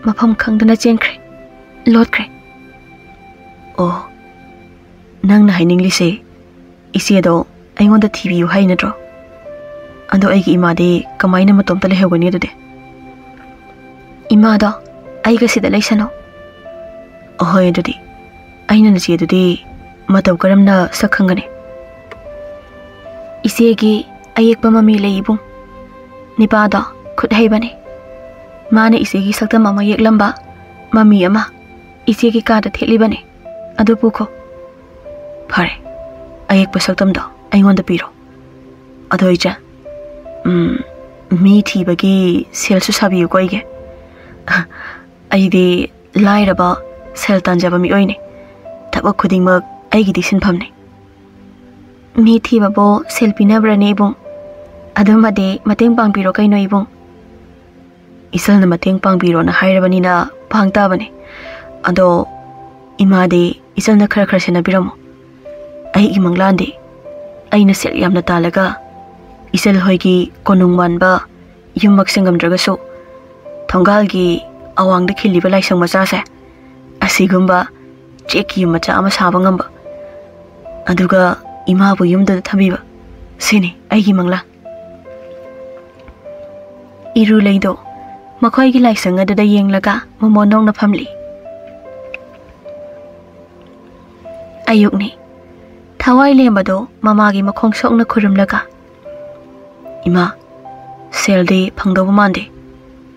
ꯃꯐꯝ ꯈꯪꯗꯅ ꯆꯦꯟꯈ꯭ꯔꯦ, ꯂꯣꯠꯈ꯭ꯔꯦ꯫ ꯑꯣ, ꯅꯪꯅ ꯍꯥꯏꯅꯤꯡꯂꯤꯁꯦ ꯏꯆꯦꯗꯣ ꯑꯩꯉꯣꯟꯗ ꯊꯤꯕꯤꯌꯨ ꯍꯥꯏ ꯅꯠꯇ꯭ꯔꯣ? ꯑꯗꯣ ꯑꯩꯒꯤ ꯏꯃꯥꯗꯤ ꯀꯃꯥꯏꯅ ꯃꯇꯣꯝꯇ ꯂꯩꯍꯧꯒꯅꯤ ꯑꯗꯨꯗꯤ? ꯏꯃꯥꯗꯣ ꯑꯩꯒ ꯁꯤꯗ ꯂꯩꯁꯅꯨ꯫ ꯑꯍꯣꯏ, ꯑꯗꯨꯗꯤ ꯑꯩꯅ ꯅꯆꯦꯗꯨꯗꯤ ꯃꯇꯧ ꯀꯔꯝꯅ ꯁꯛ ꯈꯪꯒꯅꯤ? ꯏꯆꯦꯒꯤ ꯑꯌꯦꯛꯄ ꯃꯃꯤ ꯂꯩ ꯏꯕꯨꯡ꯫ ꯅꯤꯄꯥꯗꯣ ꯈꯨꯠ ꯍꯩꯕꯅꯤ꯫ ꯃꯥꯅ ꯏꯆꯦꯒꯤ ꯁꯛꯇꯝ ꯑꯃ ꯌꯦꯛꯂꯝꯕ ꯃꯃꯤ ꯑꯃ ꯏꯆꯦꯒꯤ ꯀꯥꯗ ꯊꯦꯠꯂꯤꯕꯅꯤ꯫ ꯑꯗꯨ ꯄꯨꯈꯣ꯫ ꯐꯔꯦ, ꯑꯌꯦꯛꯄ ꯁꯛꯇꯝꯗꯣ ꯑꯩꯉꯣꯟꯗ ꯄꯤꯔꯣ꯫ ꯑꯗꯣ ꯏꯆꯦ, ꯎꯝ, ꯃꯤ ꯊꯤꯕꯒꯤ ꯁꯦꯜꯁꯨ ꯁꯥꯕꯤꯌꯨꯀꯣ ꯑꯩꯒꯤ꯫ ꯑꯩꯗꯤ ꯂꯥꯏꯔꯕ ꯁꯦꯜ ꯇꯥꯟꯖꯕ ꯃꯤꯑꯣꯏꯅꯤ꯫ ꯊꯕꯛ ꯈꯨꯗꯤꯡꯃꯛ ꯑꯩꯒꯤꯗꯤ ꯁꯤꯟꯐꯝꯅꯤ꯫ ꯃꯤ ꯊꯤꯕꯕꯨ ꯁꯦꯜ ꯄꯤꯅꯕ꯭ꯔꯅꯦ ꯏꯕꯨꯡ? ꯑꯗꯨꯃꯗꯤ ꯃꯇꯦꯡ ꯄꯥꯡꯕꯤꯔꯣ ꯀꯩꯅꯣ ꯏꯕꯨꯡ꯫ ꯏꯆꯜꯅ ꯃꯇꯦꯡ ꯄꯥꯡꯕꯤꯔꯣꯅ ꯍꯥꯏꯔꯕꯅꯤꯅ ꯄꯥꯡ ꯇꯥꯕꯅꯤ꯫ ꯑꯗꯣ ꯏꯃꯥꯗꯤ ꯏꯆꯜꯅ ꯈꯔ ꯈꯔ ꯁꯦꯟꯅꯕꯤꯔꯝꯃꯣ꯫ ꯑꯩꯒꯤ ꯃꯪꯂꯥꯟꯗꯤ ꯑꯩꯅ ꯁꯦꯜ ꯌꯥꯝꯅ ꯇꯥꯜꯂꯒ ꯏꯆꯜ ꯍꯣꯏꯒꯤ ꯀꯣꯅꯨꯡ ꯃꯥꯟꯕ ꯌꯨꯝꯃꯛꯁꯦ ꯉꯝꯗ꯭ꯔꯒꯁꯨ ꯊꯣꯡꯒꯥꯜꯒꯤ ꯑꯋꯥꯡꯗ ꯈꯤꯜꯂꯤꯕ ꯂꯥꯏꯁꯪ ꯃꯆꯥꯁꯦ, ꯑꯁꯤꯒꯨꯝꯕ ꯆꯦꯛꯀꯤ ꯌꯨꯝ ꯃꯆꯥ ꯑꯃ ꯁꯥꯕ ꯉꯝꯕ, ꯑꯗꯨꯒ ꯏꯃꯥꯕꯨ ꯌꯨꯝꯗꯨꯗ ꯊꯝꯕꯤꯕ, ꯁꯤꯅꯤ ꯑꯩꯒꯤ ꯃꯪꯂꯥꯟ꯫ ꯏꯔꯨꯂꯩꯗꯣ ꯃꯈꯣꯏꯒꯤ ꯂꯥꯏꯁꯪ ꯑꯗꯨꯗ ꯌꯦꯡꯂꯒ ꯃꯃꯣꯟ ꯅꯣꯛꯅ ꯐꯝꯂꯤ꯫ ꯑꯌꯨꯛꯅꯤ꯫ ꯊꯋꯥꯏ ꯂꯦꯝꯕꯗꯣ ꯃꯃꯥꯒꯤ ꯃꯈꯣꯡ ꯁꯣꯛꯅ ꯈꯨꯔꯨꯝꯂꯒ, "ꯏꯃꯥ, ꯁꯦꯜꯗꯤ ꯐꯪꯗꯧꯕ ꯃꯥꯟꯗꯦ꯫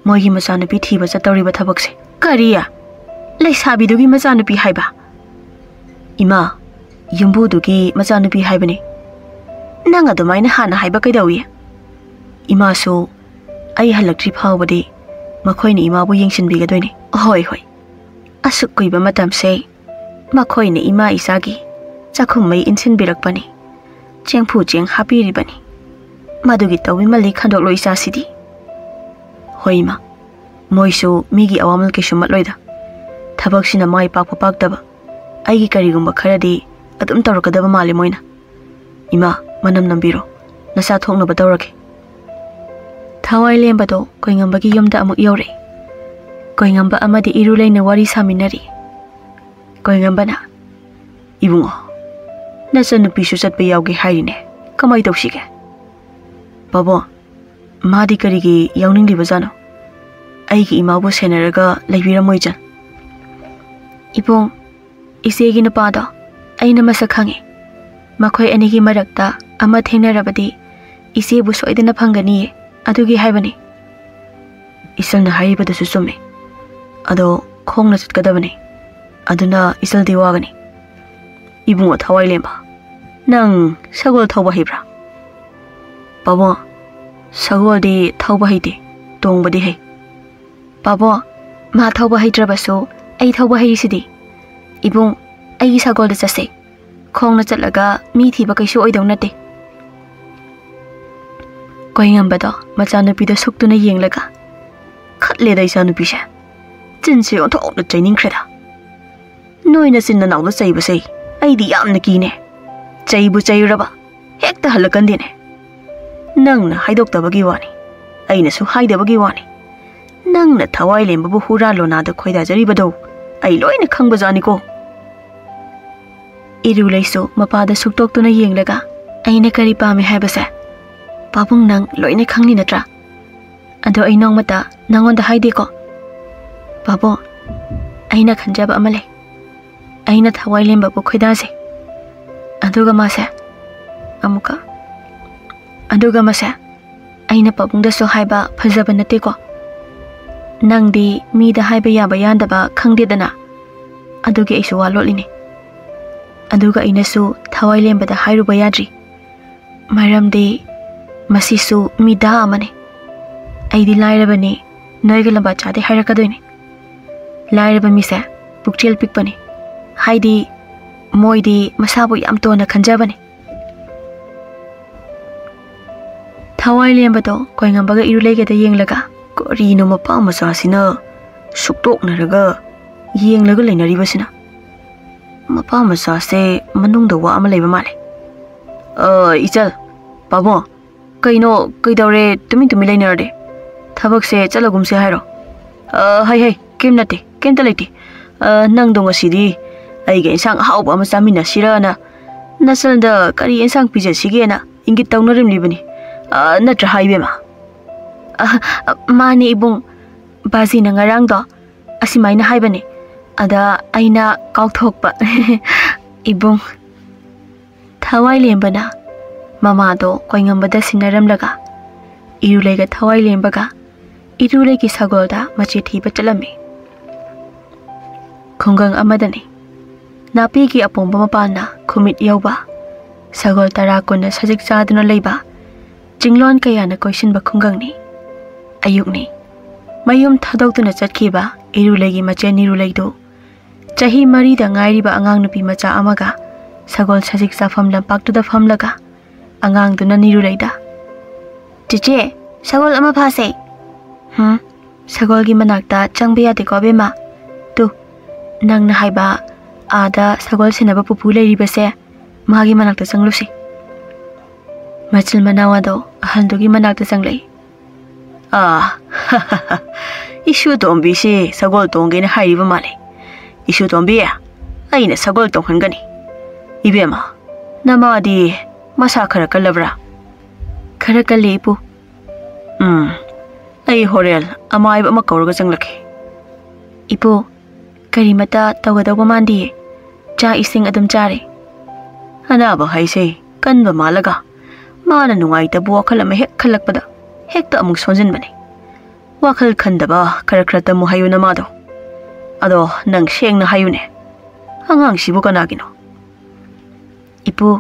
ꯃꯣꯏꯒꯤ ꯃꯆꯥꯅꯨꯄꯤ ꯊꯤꯕ ꯆꯠꯇꯧꯔꯤꯕ ꯊꯕꯛꯁꯦ꯫" "ꯀꯔꯤ? ꯂꯩꯁꯥꯕꯤꯗꯨꯒꯤ ꯃꯆꯥꯅꯨꯄꯤ ꯍꯥꯏꯕ?" "ꯏꯃꯥ, ꯌꯨꯝꯕꯨꯗꯨꯒꯤ ꯃꯆꯥꯅꯨꯄꯤ ꯍꯥꯏꯕꯅꯤ꯫ ꯅꯪ ꯑꯗꯨꯃꯥꯏꯅ ꯍꯥꯟꯅ ꯍꯥꯏꯕ ꯀꯩꯗꯧꯏ? ꯏꯃꯥꯁꯨ ꯑꯩ ꯍꯜꯂꯛꯇ꯭ꯔꯤ ꯐꯥꯎꯕꯗꯤ ꯃꯈꯣꯏꯅ ꯏꯃꯥꯕꯨ ꯌꯦꯡꯁꯤꯟꯕꯤꯒꯗꯣꯏꯅꯤ꯫ ꯍꯣꯏ, ꯍꯣꯏ꯫ ꯑꯁꯨꯛ ꯀꯨꯏꯕ ꯃꯇꯝꯁꯦ ꯃꯈꯣꯏꯅ ꯏꯃꯥ ꯏꯆꯥꯒꯤ ꯆꯥꯛꯈꯨꯝ ꯃꯩ ꯏꯟꯁꯤꯟꯕꯤꯔꯛꯄꯅꯤ, ꯆꯦꯡꯐꯨ ꯆꯦꯡ ꯍꯥꯞꯄꯤꯔꯤꯕꯅꯤ꯫ ꯃꯗꯨꯒꯤ ꯇꯧꯕꯤꯃꯜꯂꯤ ꯈꯟꯗꯣꯛꯂꯣ ꯏꯆꯥꯁꯤꯗꯤ꯫ ꯍꯣꯏ ꯏꯃꯥ, ꯃꯣꯏꯁꯨ ꯃꯤꯒꯤ ꯑꯋꯥꯃꯜ ꯀꯩꯁꯨ ꯃꯠꯂꯣꯏꯗ꯫ ꯊꯕꯛꯁꯤꯅ ꯃꯥꯏ ꯄꯥꯛꯄ ꯄꯥꯛꯇꯕ, ꯑꯩꯒꯤ ꯀꯔꯤꯒꯨꯝꯕ ꯈꯔꯗꯤ ꯑꯗꯨꯝ ꯇꯧꯔꯛꯀꯗꯕ ꯃꯥꯜꯂꯤ ꯃꯣꯏꯅ꯫ ꯏꯃꯥ, ꯃꯅꯝ ꯅꯝꯕꯤꯔꯣ, ꯅꯆꯥ ꯊꯣꯛꯅꯕ ꯇꯧꯔꯒꯦ꯫ ꯊꯋꯥꯏ ꯂꯦꯝꯕꯗꯣ ꯀꯣꯏꯉꯝꯕꯒꯤ ꯌꯨꯝꯗ ꯑꯃꯨꯛ ꯌꯧꯔꯛꯏ꯫ ꯀꯣꯏꯉꯝꯕ ꯑꯃꯗꯤ ꯏꯔꯨ ꯂꯩꯅ ꯋꯥꯔꯤ ꯁꯥꯃꯤꯟꯅꯔꯤ꯫ ꯀꯣꯏꯉꯝꯕꯅ, "ꯏꯕꯨꯡꯉꯣ, ꯅꯆꯟꯅꯨꯄꯤꯁꯨ ꯆꯠꯄ ꯌꯥꯎꯒꯦ ꯍꯥꯏꯔꯤꯅꯦ, ꯀꯃꯥꯏ ꯇꯧꯁꯤꯒꯦ?" "ꯄꯥꯕꯨꯡ, ꯃꯥꯗꯤ ꯀꯔꯤꯒꯤ ꯌꯥꯎꯅꯤꯡꯂꯤꯕꯖꯥꯠꯅꯣ? ꯑꯩꯒꯤ ꯏꯃꯥꯕꯨ ꯁꯦꯟꯅꯔꯒ ꯂꯩꯕꯤꯔꯝꯃꯣꯏ ꯆꯟ?" "ꯏꯕꯨꯡ, ꯏꯆꯦꯒꯤ ꯅꯨꯄꯥꯗꯣ ꯑꯩꯅ ꯃꯁꯛ ꯈꯪꯉꯤ꯫ ꯃꯈꯣꯏ ꯑꯅꯤꯒꯤ ꯃꯔꯛꯇ ꯑꯃ ꯊꯦꯡꯅꯔꯕꯗꯤ ꯏꯆꯦꯕꯨ ꯁꯣꯏꯗꯅ ꯐꯪꯒꯅꯤꯌꯦ, ꯑꯗꯨꯒꯤ ꯍꯥꯏꯕꯅꯤ꯫" "ꯏꯆꯜꯅ ꯍꯥꯏꯔꯤꯕꯗꯨꯁꯨ ꯆꯨꯝꯃꯤ꯫ ꯑꯗꯣ ꯈꯣꯡꯅ ꯆꯠꯀꯗꯕꯅꯤ꯫ ꯑꯗꯨꯅ ꯏꯆꯜꯗꯤ ꯋꯥꯒꯅꯤ꯫" "ꯏꯕꯨꯡꯉꯣ ꯊꯋꯥꯏꯂꯦꯝꯕ, ꯅꯪ ꯁꯒꯣꯜ ꯊꯧꯕ ꯍꯩꯕ꯭ꯔꯥ?" "ꯄꯥꯕꯨꯡ, ꯁꯒꯣꯜꯗꯤ ꯊꯧꯕ ꯍꯩꯇꯦ, ꯇꯣꯡꯕꯗꯤ ꯍꯩ꯫" "ꯄꯥꯕꯨꯡ, ꯃꯥ ꯊꯧꯕ ꯍꯩꯇ꯭ꯔꯕꯁꯨ ꯑꯩ ꯊꯧꯕ ꯍꯩꯔꯤꯁꯤꯗꯤ꯫ ꯏꯕꯨꯡ, ꯑꯩꯒꯤ ꯁꯒꯣꯜꯗ ꯆꯠꯁꯦ꯫ ꯈꯣꯡꯅ ꯆꯠꯂꯒ ꯃꯤ ꯊꯤꯕ ꯀꯩꯁꯨ ꯑꯣꯏꯗꯧ ꯅꯠꯇꯦ꯫" ꯀꯣꯏꯉꯝꯕꯗꯣ ꯃꯆꯥꯅꯨꯄꯤꯗ ꯁꯨꯛꯇꯨꯅ ꯌꯦꯡꯂꯒ, "ꯈꯠꯂꯦꯗ ꯏꯆꯥꯅꯨꯄꯤꯁꯦ꯫ ꯆꯤꯟꯁꯦ ꯑꯣꯟꯊꯣꯛꯅ ꯆꯩꯅꯤꯡꯈ꯭ꯔꯦꯗ꯫ ꯅꯣꯏ ꯅꯆꯤꯟ ꯅꯅꯥꯎꯗ ꯆꯩꯕꯁꯦ ꯑꯩꯗꯤ ꯌꯥꯝꯅ ꯀꯤꯅꯦ꯫ ꯆꯩꯕꯨ ꯆꯩꯔꯨꯔꯕ ꯍꯦꯛꯇ ꯍꯜꯂꯛꯀꯟꯗꯦꯅꯦ꯫ ꯅꯪꯅ ꯍꯥꯏꯗꯣꯛꯇꯕꯒꯤ ꯋꯥꯅꯤ, ꯑꯩꯅꯁꯨ ꯍꯥꯏꯗꯕꯒꯤ ꯋꯥꯅꯤ꯫ ꯅꯪꯅ ꯊꯋꯥꯏ ꯂꯦꯝꯕꯕꯨ ꯍꯨꯔꯥꯟ ꯂꯣꯅꯥꯗ ꯈꯣꯏꯗꯥꯖꯔꯤꯕꯗꯣ ꯑꯩ ꯂꯣꯏꯅ ꯈꯪꯕꯖꯥꯠꯅꯤꯀꯣ꯫" ꯏꯔꯨꯂꯩꯁꯨ ꯃꯄꯥꯗ ꯁꯨꯛꯇꯣꯛꯇꯨꯅ ꯌꯦꯡꯂꯒ, "ꯑꯩꯅ ꯀꯔꯤ ꯄꯥꯝꯃꯤ ꯍꯥꯏꯕꯁꯦ ꯄꯥꯕꯨꯡ ꯅꯪ ꯂꯣꯏꯅ ꯈꯪꯂꯤ ꯅꯠꯇ꯭ꯔꯥ? ꯑꯗꯣ ꯑꯩ ꯅꯣꯡꯃꯇ ꯅꯪꯉꯣꯟꯗ ꯍꯥꯏꯗꯦꯀꯣ꯫ ꯄꯥꯕꯨꯡ, ꯑꯩꯅ ꯈꯟꯖꯕ ꯑꯃ ꯂꯩ꯫ ꯑꯩꯅ ꯊꯋꯥꯏ ꯂꯦꯝꯕꯕꯨ ꯈꯣꯏꯗꯥꯖꯩ꯫ ꯑꯗꯨꯒ ꯃꯥꯁꯦ ꯑꯃꯨꯛꯀ, ꯑꯗꯨꯒ ꯃꯁꯦ ꯑꯩꯅ ꯄꯥꯕꯨꯡꯗꯁꯨ ꯍꯥꯏꯕ ꯐꯖꯕ ꯅꯠꯇꯦꯀꯣ꯫ ꯅꯪꯗꯤ ꯃꯤꯗ ꯍꯥꯏꯕ ꯌꯥꯕ ꯌꯥꯗꯕ ꯈꯪꯗꯦꯗꯅ꯫ ꯑꯗꯨꯒꯤ ꯑꯩꯁꯨ ꯋꯥ ꯂꯣꯠꯂꯤꯅꯦ꯫ ꯑꯗꯨꯒ ꯑꯩꯅꯁꯨ ꯊꯋꯥꯏ ꯂꯦꯝꯕꯗ ꯍꯥꯏꯔꯨꯕ ꯌꯥꯗ꯭ꯔꯤ꯫ ꯃꯔꯝꯗꯤ ꯃꯁꯤꯁꯨ ꯃꯤꯗꯥ ꯑꯃꯅꯤ꯫ ꯑꯩꯗꯤ ꯂꯥꯏꯔꯕꯅꯤ, ꯅꯣꯏꯒ ꯂꯝꯕꯥ ꯆꯥꯗꯦ ꯍꯥꯏꯔꯛꯀꯗꯣꯏꯅꯤ꯫ ꯂꯥꯏꯔꯕ ꯃꯤꯁꯦ ꯄꯨꯛꯆꯦꯜ ꯄꯤꯛꯄꯅꯤ, ꯍꯥꯏꯗꯤ ꯃꯣꯏꯗꯤ ꯃꯁꯥꯕꯨ ꯌꯥꯝ ꯇꯣꯟꯅ ꯈꯟꯖꯕꯅꯤ꯫ ꯊꯋꯥꯏ ꯂꯦꯝꯕꯗꯣ ꯀꯣꯏꯉꯝꯕꯒ ꯏꯔꯨꯂꯩꯒꯗ ꯌꯦꯡꯂꯒ, "ꯀꯔꯤꯅꯣ ꯃꯄꯥ ꯃꯆꯥꯁꯤꯅ ꯁꯨꯛꯇꯣꯛꯅꯔꯒ ꯌꯦꯡꯂꯒ ꯂꯩꯅꯔꯤꯕꯁꯤꯅ? ꯃꯄꯥ ꯃꯆꯥꯁꯦ ꯃꯅꯨꯡꯗ ꯋꯥ ꯑꯃ ꯂꯩꯕ ꯃꯥꯜꯂꯦ꯫ ꯑ, ꯏꯆꯜ, ꯄꯥꯕꯨꯡ, ꯀꯩꯅꯣ, ꯀꯩꯗꯧꯔꯦ ꯇꯨꯃꯤꯟ ꯇꯨꯃꯤꯟ ꯂꯩꯅꯔꯗꯤ? ꯊꯕꯛꯁꯦ ꯆꯠꯂꯒꯨꯝꯁꯦ ꯍꯥꯏꯔꯣ?" "ꯑ, ꯍꯩ, ꯍꯩ, ꯀꯩꯝ ꯅꯠꯇꯦ, ꯀꯩꯝꯇ ꯂꯩꯇꯦ꯫ ꯑ, ꯅꯪꯗꯣ ꯉꯁꯤꯗꯤ ꯑꯩꯒ ꯏꯟꯁꯥꯡ ꯑꯍꯥꯎꯕ ꯑꯃ ꯆꯥꯃꯤꯟꯅꯁꯤꯔꯅ ꯅꯆꯜꯗ ꯀꯔꯤ ꯏꯟꯁꯥꯡ ꯄꯤꯖꯁꯤꯒꯦꯅ ꯏꯪꯒꯤꯠ ꯇꯧꯅꯔꯤꯝꯂꯤꯕꯅꯤ꯫ ꯑ, ꯅꯠꯇ꯭ꯔꯥ ꯍꯥꯏ, ꯏꯕꯦꯝꯃ?" "ꯑ, ꯑ, ꯃꯥꯅꯦ ꯏꯕꯨꯡ꯫ ꯕꯥꯖꯤꯅ ꯉꯔꯥꯡꯗꯣ ꯑꯁꯤꯃꯥꯏꯅ ꯍꯥꯏꯕꯅꯦ, ꯑꯗ ꯑꯩꯅ ꯀꯥꯎꯊꯣꯛꯄ꯫" ꯏꯕꯨꯡ꯫ ꯊꯋꯥꯏ ꯂꯦꯝꯕꯅ ꯃꯃꯥꯗꯣ ꯀꯣꯏꯉꯝꯕꯗ ꯁꯤꯟꯅꯔꯝꯂꯒ, ꯏꯔꯨꯂꯩꯒ ꯊꯋꯥꯏ ꯂꯦꯝꯕꯒ ꯏꯔꯨꯂꯩꯒꯤ ꯁꯒꯣꯜꯗ ꯃꯆꯦ ꯊꯤꯕ ꯆꯠꯂꯝꯃꯤ꯫ ꯈꯨꯡꯒꯪ ꯑꯃꯗꯅꯤ꯫ ꯅꯥꯄꯤꯒꯤ ꯑꯄꯣꯝꯕ ꯃꯄꯥꯟꯅ ꯈꯨꯃꯤꯠ ꯌꯧꯕ, ꯁꯒꯣꯜ ꯇꯔꯥ ꯀꯨꯟꯅ ꯁꯖꯤꯛ ꯆꯥꯗꯨꯅ ꯂꯩꯕ, ꯆꯤꯡꯂꯣꯟ ꯀꯌꯥꯅ ꯀꯣꯏꯁꯤꯟꯕ ꯈꯨꯡꯒꯪꯅꯤ꯫ ꯑꯌꯨꯛꯅꯤ꯫ ꯃꯌꯨꯝ ꯊꯥꯗꯣꯛꯇꯨꯅ ꯆꯠꯈꯤꯕ ꯏꯔꯨꯂꯩꯒꯤ ꯃꯆꯦ ꯅꯤꯔꯨꯂꯩꯗꯨ ꯆꯍꯤ ꯃꯔꯤꯗ ꯉꯥꯏꯔꯤꯕ ꯑꯉꯥꯡ ꯅꯨꯄꯤ ꯃꯆꯥ ꯑꯃꯒ ꯁꯒꯣꯜ ꯁꯖꯤꯛ ꯆꯥꯐꯝ ꯂꯝꯄꯥꯛꯇꯨꯗ ꯐꯝꯂꯒ ꯑꯉꯥꯡꯗꯨꯅ ꯅꯤꯔꯨꯂꯩꯗ, "ꯆꯦꯆꯦ, ꯁꯒꯣꯜ ꯑꯃ ꯐꯥꯁꯦ꯫" "ꯍꯨꯝ, ꯁꯒꯣꯜꯒꯤ ꯃꯅꯥꯛꯇ ꯆꯪꯕ ꯌꯥꯗꯦꯀꯣ, ꯑꯕꯦꯝꯃ꯫ ꯇꯨ, ꯅꯪꯅ ꯍꯥꯏꯕ ꯑꯥꯗ ꯁꯒꯣꯜ ꯁꯦꯟꯅꯕ ꯄꯨꯄꯨ ꯂꯩꯔꯤꯕꯁꯦ, ꯃꯥꯒꯤ ꯃꯅꯥꯛꯇ ꯆꯪꯂꯨꯁꯤ꯫" ꯃꯆꯤꯟ ꯃꯅꯥꯎ ꯑꯗꯣ ꯑꯍꯜꯗꯨꯒꯤ ꯃꯅꯥꯛꯇ ꯆꯪꯂꯛꯏ꯫ "ꯑꯥ, ꯏꯁꯨ ꯇꯣꯝꯕꯤꯁꯤ ꯁꯒꯣꯜ ꯇꯣꯡꯒꯦꯅ ꯍꯥꯏꯔꯤꯕ ꯃꯥꯜꯂꯦ꯫ ꯏꯁꯨ ꯇꯣꯝꯕꯤ, ꯑꯩꯅ ꯁꯒꯣꯜ ꯇꯣꯡꯍꯟꯒꯅꯤ꯫ ꯏꯕꯦꯝꯃ, ꯅꯃꯥꯗꯤ ꯃꯁꯥ ꯈꯔ ꯀꯜꯂꯕ꯭ꯔꯥ?" "ꯈꯔ ꯀꯜꯂꯤ, ꯏꯄꯨ꯫" "ꯎꯝ, ꯑꯩ ꯍꯣꯔꯦꯟ ꯑꯃꯥꯏꯕ ꯑꯃ ꯀꯧꯔꯒ ꯆꯪꯂꯛꯀꯦ꯫" "ꯏꯄꯨ, ꯀꯔꯤꯃꯇ ꯇꯧꯒꯗꯧꯕ ꯃꯥꯟꯗꯤꯌꯦ꯫ ꯆꯥꯛ ꯏꯁꯤꯡ ꯑꯗꯨꯝ ꯆꯥꯔꯦ꯫" "ꯑꯅꯥꯕ ꯍꯥꯏꯁꯦ ꯀꯟꯕ ꯃꯥꯜꯂꯒ, ꯃꯥꯅ ꯅꯨꯡꯉꯥꯏꯇꯕ ꯋꯥꯈꯜ ꯑꯃ ꯍꯦꯛ ꯈꯜꯂꯛꯄꯗ ꯍꯦꯛꯇ ꯑꯃꯨꯛ ꯁꯣꯟꯖꯤꯟꯕꯅꯦ꯫ ꯋꯥꯈꯜ ꯈꯟꯗꯕ ꯈꯔ ꯈꯔ ꯇꯝꯃꯨ ꯍꯥꯏꯌꯨ ꯅꯃꯥꯗꯣ꯫ ꯑꯗꯣ ꯅꯪ ꯁꯦꯡꯅ ꯍꯥꯏꯌꯨꯅꯦ, ꯑꯉꯥꯡꯁꯤꯕꯨ ꯀꯅꯥꯒꯤꯅꯣ?" "ꯏꯄꯨ,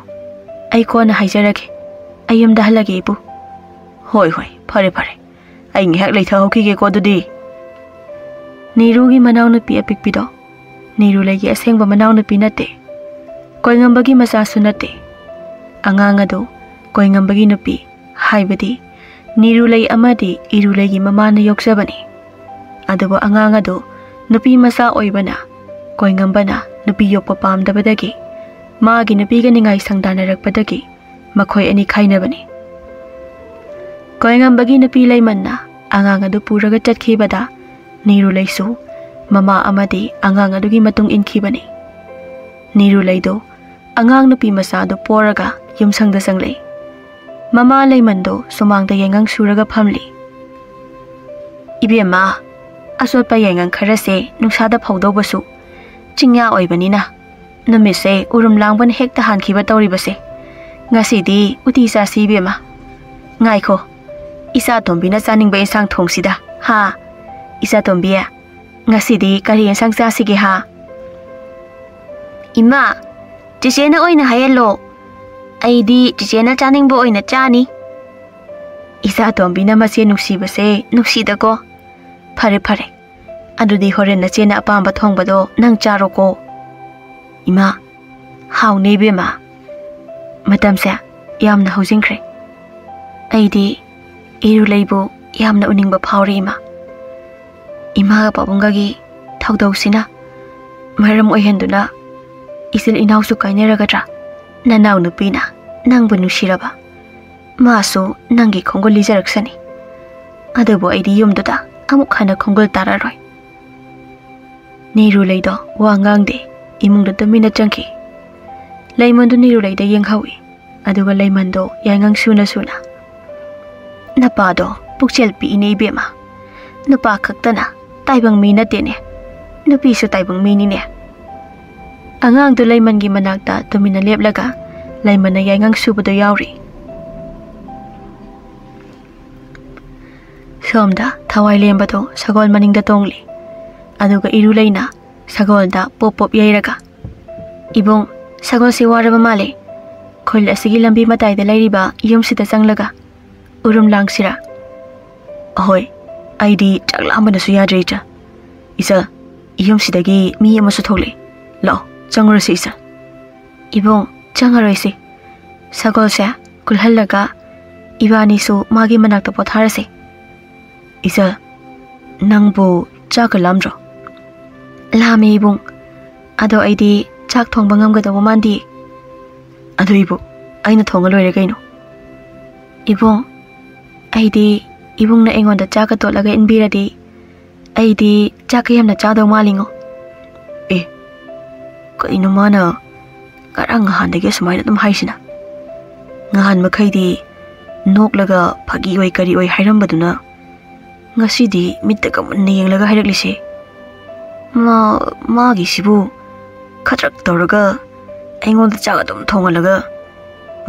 ꯑꯩ ꯀꯣꯟꯅ ꯍꯥꯏꯖꯔꯒꯦ꯫ ꯑꯩ ꯌꯨꯝꯗ ꯍꯜꯂꯒꯦ, ꯏꯄꯨ꯫ "ꯍꯣꯏ, ꯍꯣꯏ, ꯐꯔꯦ, ꯐꯔꯦ꯫ ꯑꯩ ꯉꯥꯏꯍꯥꯛ ꯂꯩꯊꯍꯧꯈꯤꯒꯦꯀꯣ ꯑꯗꯨꯗꯤ꯫" ꯅꯤꯔꯨꯒꯤ ꯃꯅꯥꯎꯅꯨꯄꯤ ꯑꯄꯤꯛꯄꯤꯗꯣ ꯅꯤꯔꯨꯂꯩꯒꯤ ꯑꯁꯦꯡꯕ ꯃꯅꯥꯎꯅꯨꯄꯤ ꯅꯠꯇꯦ꯫ ꯀꯣꯏꯉꯝꯕꯒꯤ ꯃꯆꯥꯁꯨ ꯅꯠꯇꯦ꯫ ꯑꯉꯥꯡ ꯑꯗꯨ ꯀꯣꯏꯉꯝꯕꯒꯤ ꯅꯨꯄꯤ, ꯍꯥꯏꯕꯗꯤ ꯅꯤꯔꯨꯂꯩ ꯑꯃꯗꯤ ꯏꯔꯨꯂꯩꯒꯤ ꯃꯃꯥꯅ ꯌꯣꯛꯆꯕꯅꯤ꯫ ꯑꯗꯨꯕꯨ ꯑꯉꯥꯡ ꯑꯗꯨ ꯅꯨꯄꯤ ꯃꯆꯥ ꯑꯣꯏꯕꯅ, ꯀꯣꯏꯉꯝꯕꯅ ꯅꯨꯄꯤ ꯌꯣꯛꯄ ꯄꯥꯝꯗꯕꯗꯒꯤ ꯃꯥꯒꯤ ꯅꯨꯄꯤꯒ ꯅꯤꯡꯉꯥꯏ ꯁꯪꯗꯥꯅꯔꯛꯄꯗꯒꯤ ꯃꯈꯣꯏ ꯑꯅꯤ ꯈꯥꯏꯅꯕꯅꯤ꯫ ꯀꯣꯏꯉꯝꯕꯒꯤ ꯅꯨꯄꯤ ꯂꯩꯃꯟꯅ ꯑꯉꯥꯡ ꯑꯗꯨ ꯄꯨꯔꯒ ꯆꯠꯈꯤꯕꯗ ꯅꯤꯔꯨꯂꯩꯁꯨ ꯃꯃꯥ ꯑꯃꯗꯤ ꯑꯉꯥꯡ ꯑꯗꯨꯒꯤ ꯃꯇꯨꯡ ꯏꯟꯈꯤꯕꯅꯤ꯫ ꯅꯤꯔꯨꯂꯩꯗꯨ ꯑꯉꯥꯡ ꯅꯨꯄꯤ ꯃꯆꯥꯗꯨ ꯄꯣꯔꯒ ꯌꯨꯝꯁꯪꯗ ꯆꯪꯂꯛꯏ꯫ ꯃꯃꯥ ꯂꯩꯃꯟꯗꯨ ꯁꯨꯃꯥꯡꯗ ꯌꯥꯏꯉꯪ ꯁꯨꯔꯒ ꯐꯝꯂꯤ꯫ "ꯏꯕꯦꯝꯃ, ꯑꯆꯣꯠꯄ ꯌꯥꯏꯉꯪ ꯈꯔꯁꯦ ꯅꯨꯡꯁꯥꯗ ꯐꯧꯗꯧꯕꯁꯨ ꯆꯤꯡꯌꯥ ꯑꯣꯏꯕꯅꯤꯅ ꯅꯨꯃꯤꯠꯁꯦ ꯎꯔꯨꯝ ꯂꯥꯡꯕꯅ ꯍꯦꯛꯇ ꯍꯥꯟꯈꯤꯕ ꯇꯧꯔꯤꯕꯁꯦ꯫ ꯉꯁꯤꯗꯤ ꯎꯇꯤ ꯆꯥꯁꯤ ꯏꯕꯦꯝꯃ꯫ ꯉꯥꯏꯈꯣ, ꯏꯆꯥ ꯇꯣꯝꯕꯤꯅ ꯆꯥꯅꯤꯡꯕ ꯏꯟꯁꯥꯡ ꯊꯣꯡꯁꯤꯗ꯫ ꯍꯥ? ꯏꯆꯥ ꯇꯣꯝꯕꯤ, ꯉꯁꯤꯗꯤ ꯀꯔꯤ ꯏꯟꯁꯥꯡ ꯆꯥꯁꯤꯒꯦ ꯍꯥ?" "ꯏꯃꯥ, ꯆꯤꯆꯦꯅ ꯑꯣꯏꯅ ꯍꯥꯏꯍꯜꯂꯣ꯫ ꯑꯩꯗꯤ ꯆꯤꯆꯦꯅ ꯆꯥꯅꯤꯡꯕ ꯑꯣꯏꯅ ꯆꯥꯅꯤ꯫" ꯏꯆꯥ ꯇꯣꯝꯕꯤꯅ ꯃꯆꯦ ꯅꯨꯡꯁꯤꯕꯁꯦ ꯅꯨꯡꯁꯤꯗꯀꯣ꯫ "ꯐꯔꯦ, ꯐꯔꯦ꯫ ꯑꯗꯨꯗꯤ ꯍꯣꯔꯦꯟ ꯅꯆꯦꯅ ꯑꯄꯥꯝꯕ ꯊꯣꯡꯕꯗꯣ ꯅꯪ ꯆꯥꯔꯣꯀꯣ꯫" "ꯏꯃꯥ, ꯍꯥꯎꯅꯦ ꯏꯕꯦꯝꯃ꯫ ꯃꯇꯝꯁꯦ ꯌꯥꯝꯅ ꯍꯧꯖꯤꯟꯈ꯭ꯔꯦ꯫ ꯑꯩꯗꯤ ꯏꯔꯨꯂꯩꯕꯨ ꯌꯥꯝꯅ ꯎꯅꯤꯡꯕ ꯐꯥꯎꯔꯦ, ꯏꯃꯥ꯫ ꯏꯃꯥꯒ ꯄꯥꯕꯨꯡꯒꯒꯤ ꯊꯧꯗꯧꯁꯤꯅ ꯃꯔꯝ ꯑꯣꯏꯍꯟꯗꯨꯅ ꯏꯆꯤꯜ ꯏꯅꯥꯎꯁꯨ ꯀꯥꯏꯅꯔꯒꯗ꯭ꯔꯥ? ꯅꯅꯥꯎ ꯅꯨꯄꯤꯅ ꯅꯪꯕꯨ ꯅꯨꯡꯁꯤꯔꯕ ꯃꯥꯁꯨ ꯅꯪꯒꯤ ꯈꯣꯡꯒꯨꯜ ꯂꯤꯖꯔꯛꯁꯅꯤ꯫ ꯑꯗꯨꯕꯨ ꯑꯩꯗꯤ ꯌꯨꯝꯗꯨꯗ ꯑꯃꯨꯛ ꯍꯟꯅ ꯈꯣꯡꯒꯨꯜ ꯇꯥꯔꯔꯣꯏ꯫" ꯅꯤꯔꯨꯂꯩꯗꯣ ꯋꯥ ꯉꯥꯡꯗꯦ, ꯏꯃꯨꯡꯗ ꯇꯨꯃꯤꯟꯅ ꯆꯪꯈꯤ꯫ ꯂꯩꯃꯟꯗꯨ ꯅꯤꯔꯨꯂꯩꯗ ꯌꯦꯡꯍꯧꯏ, ꯑꯗꯨꯒ ꯂꯩꯃꯟꯗꯣ ꯌꯥꯏꯉꯪ ꯁꯨꯅ ꯁꯨꯅ, "ꯅꯄꯥꯗꯣ ꯄꯨꯛꯆꯦꯜ ꯄꯤꯛꯏꯅꯦ ꯏꯕꯦꯝꯃ꯫ ꯅꯨꯄꯥ ꯈꯛꯇꯅ ꯇꯥꯏꯕꯪ ꯃꯤ ꯅꯠꯇꯦꯅꯦ, ꯅꯨꯄꯤꯁꯨ ꯇꯥꯏꯕꯪ ꯃꯤꯅꯤꯅꯦ꯫" ꯑꯉꯥꯡꯗꯨ ꯂꯩꯃꯟꯒꯤ ꯃꯅꯥꯛꯇ ꯇꯨꯃꯤꯟꯅ ꯂꯦꯞꯂꯒ ꯂꯩꯃꯟꯅ ꯌꯥꯏꯉꯪ ꯁꯨꯕꯗꯨ ꯌꯥꯎꯔꯤ꯫ ꯁꯣꯝꯗ ꯊꯋꯥꯏ ꯂꯦꯝꯕꯗꯣ ꯁꯒꯣꯜ ꯃꯅꯤꯡꯗ ꯇꯣꯡꯂꯤ꯫ ꯑꯗꯨꯒ ꯏꯔꯨꯂꯩꯅ ꯁꯒꯣꯜꯗ ꯄꯣꯞ ꯄꯣꯞ ꯌꯩꯔꯒ, "ꯏꯕꯨꯡ, ꯁꯒꯣꯜꯁꯤ ꯋꯥꯔꯕ ꯃꯥꯜꯂꯦ꯫ ꯈꯨꯜ ꯑꯁꯤꯒꯤ ꯂꯝꯕꯤ ꯃꯇꯥꯏꯗ ꯂꯩꯔꯤꯕ ꯌꯨꯝꯁꯤꯗ ꯆꯪꯂꯒ ꯎꯔꯨꯝ ꯂꯥꯡꯁꯤꯔꯥ? ꯑꯍꯣꯏ, ꯑꯩꯗꯤ ꯆꯥꯛ ꯂꯥꯝꯕꯅꯁꯨ ꯌꯥꯗ꯭ꯔꯦ, ꯏꯆꯜ꯫ ꯏꯆꯜ, ꯌꯨꯝꯁꯤꯗꯒꯤ ꯃꯤ ꯑꯃꯁꯨ ꯊꯣꯛꯂꯛꯑꯦ꯫ ꯂꯥꯛꯑꯣ, ꯆꯪꯉꯨꯔꯁꯤ, ꯏꯆꯜ꯫ ꯏꯕꯨꯡ, ꯆꯪꯉꯔꯣꯏꯁꯤ꯫ ꯁꯒꯣꯜꯁꯦ ꯀꯨꯜꯍꯜꯂꯒ ꯏꯕꯥꯅꯤꯁꯨ ꯃꯥꯒꯤ ꯃꯅꯥꯛꯇ ꯄꯣꯊꯥꯔꯁꯤ꯫ ꯏꯆꯜ, ꯅꯪꯕꯨ ꯆꯥꯛꯀ ꯂꯥꯝꯗ꯭ꯔꯣ? ꯂꯥꯝꯃꯦ, ꯏꯕꯨꯡ꯫ ꯑꯗꯣ ꯑꯩꯗꯤ ꯆꯥꯛ ꯊꯣꯡꯕ ꯉꯝꯒꯗꯧꯕ ꯃꯥꯟꯗꯦ꯫ ꯑꯗꯨ ꯏꯕꯨꯡ, ꯑꯩꯅ ꯊꯣꯡꯉ ꯂꯣꯏꯔꯦ ꯀꯩꯅꯣ꯫ ꯏꯕꯨꯡ, ꯑꯩꯗꯤ ꯏꯕꯨꯡꯅ ꯑꯩꯉꯣꯟꯗ ꯆꯥꯛꯀ ꯇꯣꯠꯂꯒ ꯏꯟꯕꯤꯔꯗꯤ ꯑꯩꯗꯤ ꯆꯥꯛꯀ ꯌꯥꯝꯅ ꯆꯥꯗꯧ ꯃꯥꯜꯂꯤꯉꯣ꯫ ꯑꯦ, ꯀꯩꯅꯣ ꯃꯥꯅ ꯉꯔꯥꯡ ꯅꯍꯥꯟꯗꯒꯤ ꯑꯁꯨꯃꯥꯏꯅ ꯑꯗꯨꯝ ꯍꯥꯏꯁꯤꯅ? ꯅꯍꯥꯟ ꯃꯈꯩꯗꯤ ꯅꯣꯛꯂꯒ ꯐꯥꯒꯤ ꯑꯣꯏ ꯀꯔꯤ ꯑꯣꯏ ꯍꯥꯏꯔꯝꯕꯗꯨꯅ ꯉꯁꯤꯗꯤ ꯃꯤꯠꯇꯒ ꯃꯨꯟꯅ ꯌꯦꯡꯂꯒ ꯍꯥꯏꯔꯛꯂꯤꯁꯦ꯫ ꯃꯥ, ꯃꯥꯒꯤꯁꯤꯕꯨ ꯈꯗ꯭ꯔꯛ ꯇꯧꯔꯒ ꯑꯩꯉꯣꯟꯗ ꯆꯥꯛ ꯑꯗꯨꯝ ꯊꯣꯡꯍꯜꯂꯒ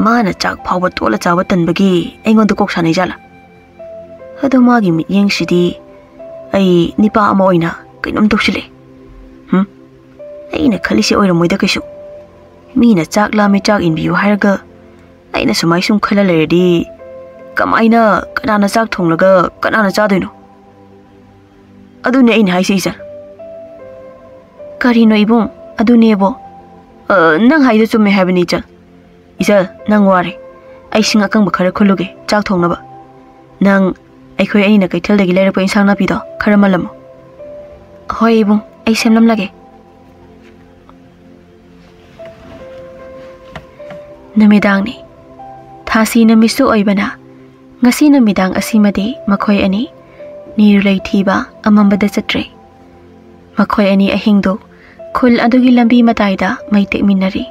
ꯃꯥꯅ ꯆꯥꯛ ꯐꯥꯎꯕ ꯇꯣꯠꯂ ꯆꯥꯕ ꯇꯟꯕꯒꯤ ꯑꯩꯉꯣꯟꯗ ꯀꯣꯛ ꯁꯥꯅꯩ ꯖꯥꯠꯂꯥ? ꯑꯗꯣ ꯃꯥꯒꯤ ꯃꯤꯠꯌꯦꯡꯁꯤꯗꯤ ꯑꯩ ꯅꯤꯄꯥ ꯑꯃ ꯑꯣꯏꯅ ꯀꯩꯅꯣꯝ ꯇꯧꯁꯤꯜꯂꯦ꯫ ꯍꯨꯝ? ꯑꯩꯅ ꯈꯜꯂꯤꯁꯦ ꯑꯣꯏꯔꯝꯃꯣꯏꯗ ꯀꯩꯁꯨ꯫ ꯃꯤꯅ ꯆꯥꯛ ꯂꯥꯝꯃꯦ, ꯆꯥꯛ ꯏꯟꯕꯤꯌꯨ ꯍꯥꯏꯔꯒ ꯑꯩꯅ ꯁꯨꯃꯥꯏ ꯁꯨꯝ ꯈꯜꯂ ꯂꯩꯔꯗꯤ ꯀꯃꯥꯏꯅ, ꯀꯅꯥꯅ ꯆꯥꯛ ꯊꯣꯡꯂꯒ ꯀꯅꯥꯅ ꯆꯥꯗꯣꯏꯅꯣ? ꯑꯗꯨꯅꯦ ꯑꯩꯅ ꯍꯥꯏꯁꯦ, ꯏꯆꯜ꯫ ꯀꯔꯤꯅꯣ ꯏꯕꯨꯡ? ꯑꯗꯨꯅꯦꯕꯣ? ꯑ, ꯅꯪ ꯍꯥꯏꯗꯣ ꯆꯨꯝꯃꯦ ꯍꯥꯏꯕꯅꯤ, ꯏꯆꯜ꯫ ꯏꯆꯜ, ꯅꯪ ꯋꯥꯔꯦ꯫ ꯑꯩ ꯁꯤꯡ ꯑꯀꯪꯕ ꯈꯔ ꯈꯨꯜꯂꯨꯒꯦ, ꯆꯥꯛ ꯊꯣꯡꯅꯕ꯫ ꯅꯪ ꯑꯩꯈꯣꯏ ꯑꯅꯤꯅ ꯀꯩꯊꯦꯜꯗꯒꯤ ꯂꯩꯔꯛꯄ ꯏꯟꯁꯥꯡ ꯅꯥꯄꯤꯗꯣ ꯈꯔ ꯃꯜꯂꯝꯃꯣ꯫ ꯍꯣꯏ ꯏꯕꯨꯡ, ꯑꯩ ꯁꯦꯝꯂꯝꯂꯒꯦ꯫ ꯅꯨꯃꯤꯗꯥꯡꯅꯤ꯫ ꯊꯥꯁꯤ ꯅꯨꯃꯤꯠꯁꯨ ꯑꯣꯏꯕꯅ ꯉꯁꯤ ꯅꯨꯃꯤꯗꯥꯡ ꯑꯁꯤꯃꯗꯤ ꯃꯈꯣꯏ ꯑꯅꯤ ꯅꯤꯔꯨꯂꯩ ꯊꯤꯕ ꯑꯃꯝꯕꯗ ꯆꯠꯇ꯭ꯔꯦ꯫ ꯃꯈꯣꯏ ꯑꯅꯤ ꯑꯍꯤꯡꯗꯨ ꯈꯨꯜ ꯑꯗꯨꯒꯤ ꯂꯝꯕꯤ ꯃꯇꯥꯏꯗ ꯃꯩ ꯇꯦꯛꯃꯤꯟꯅꯔꯤ꯫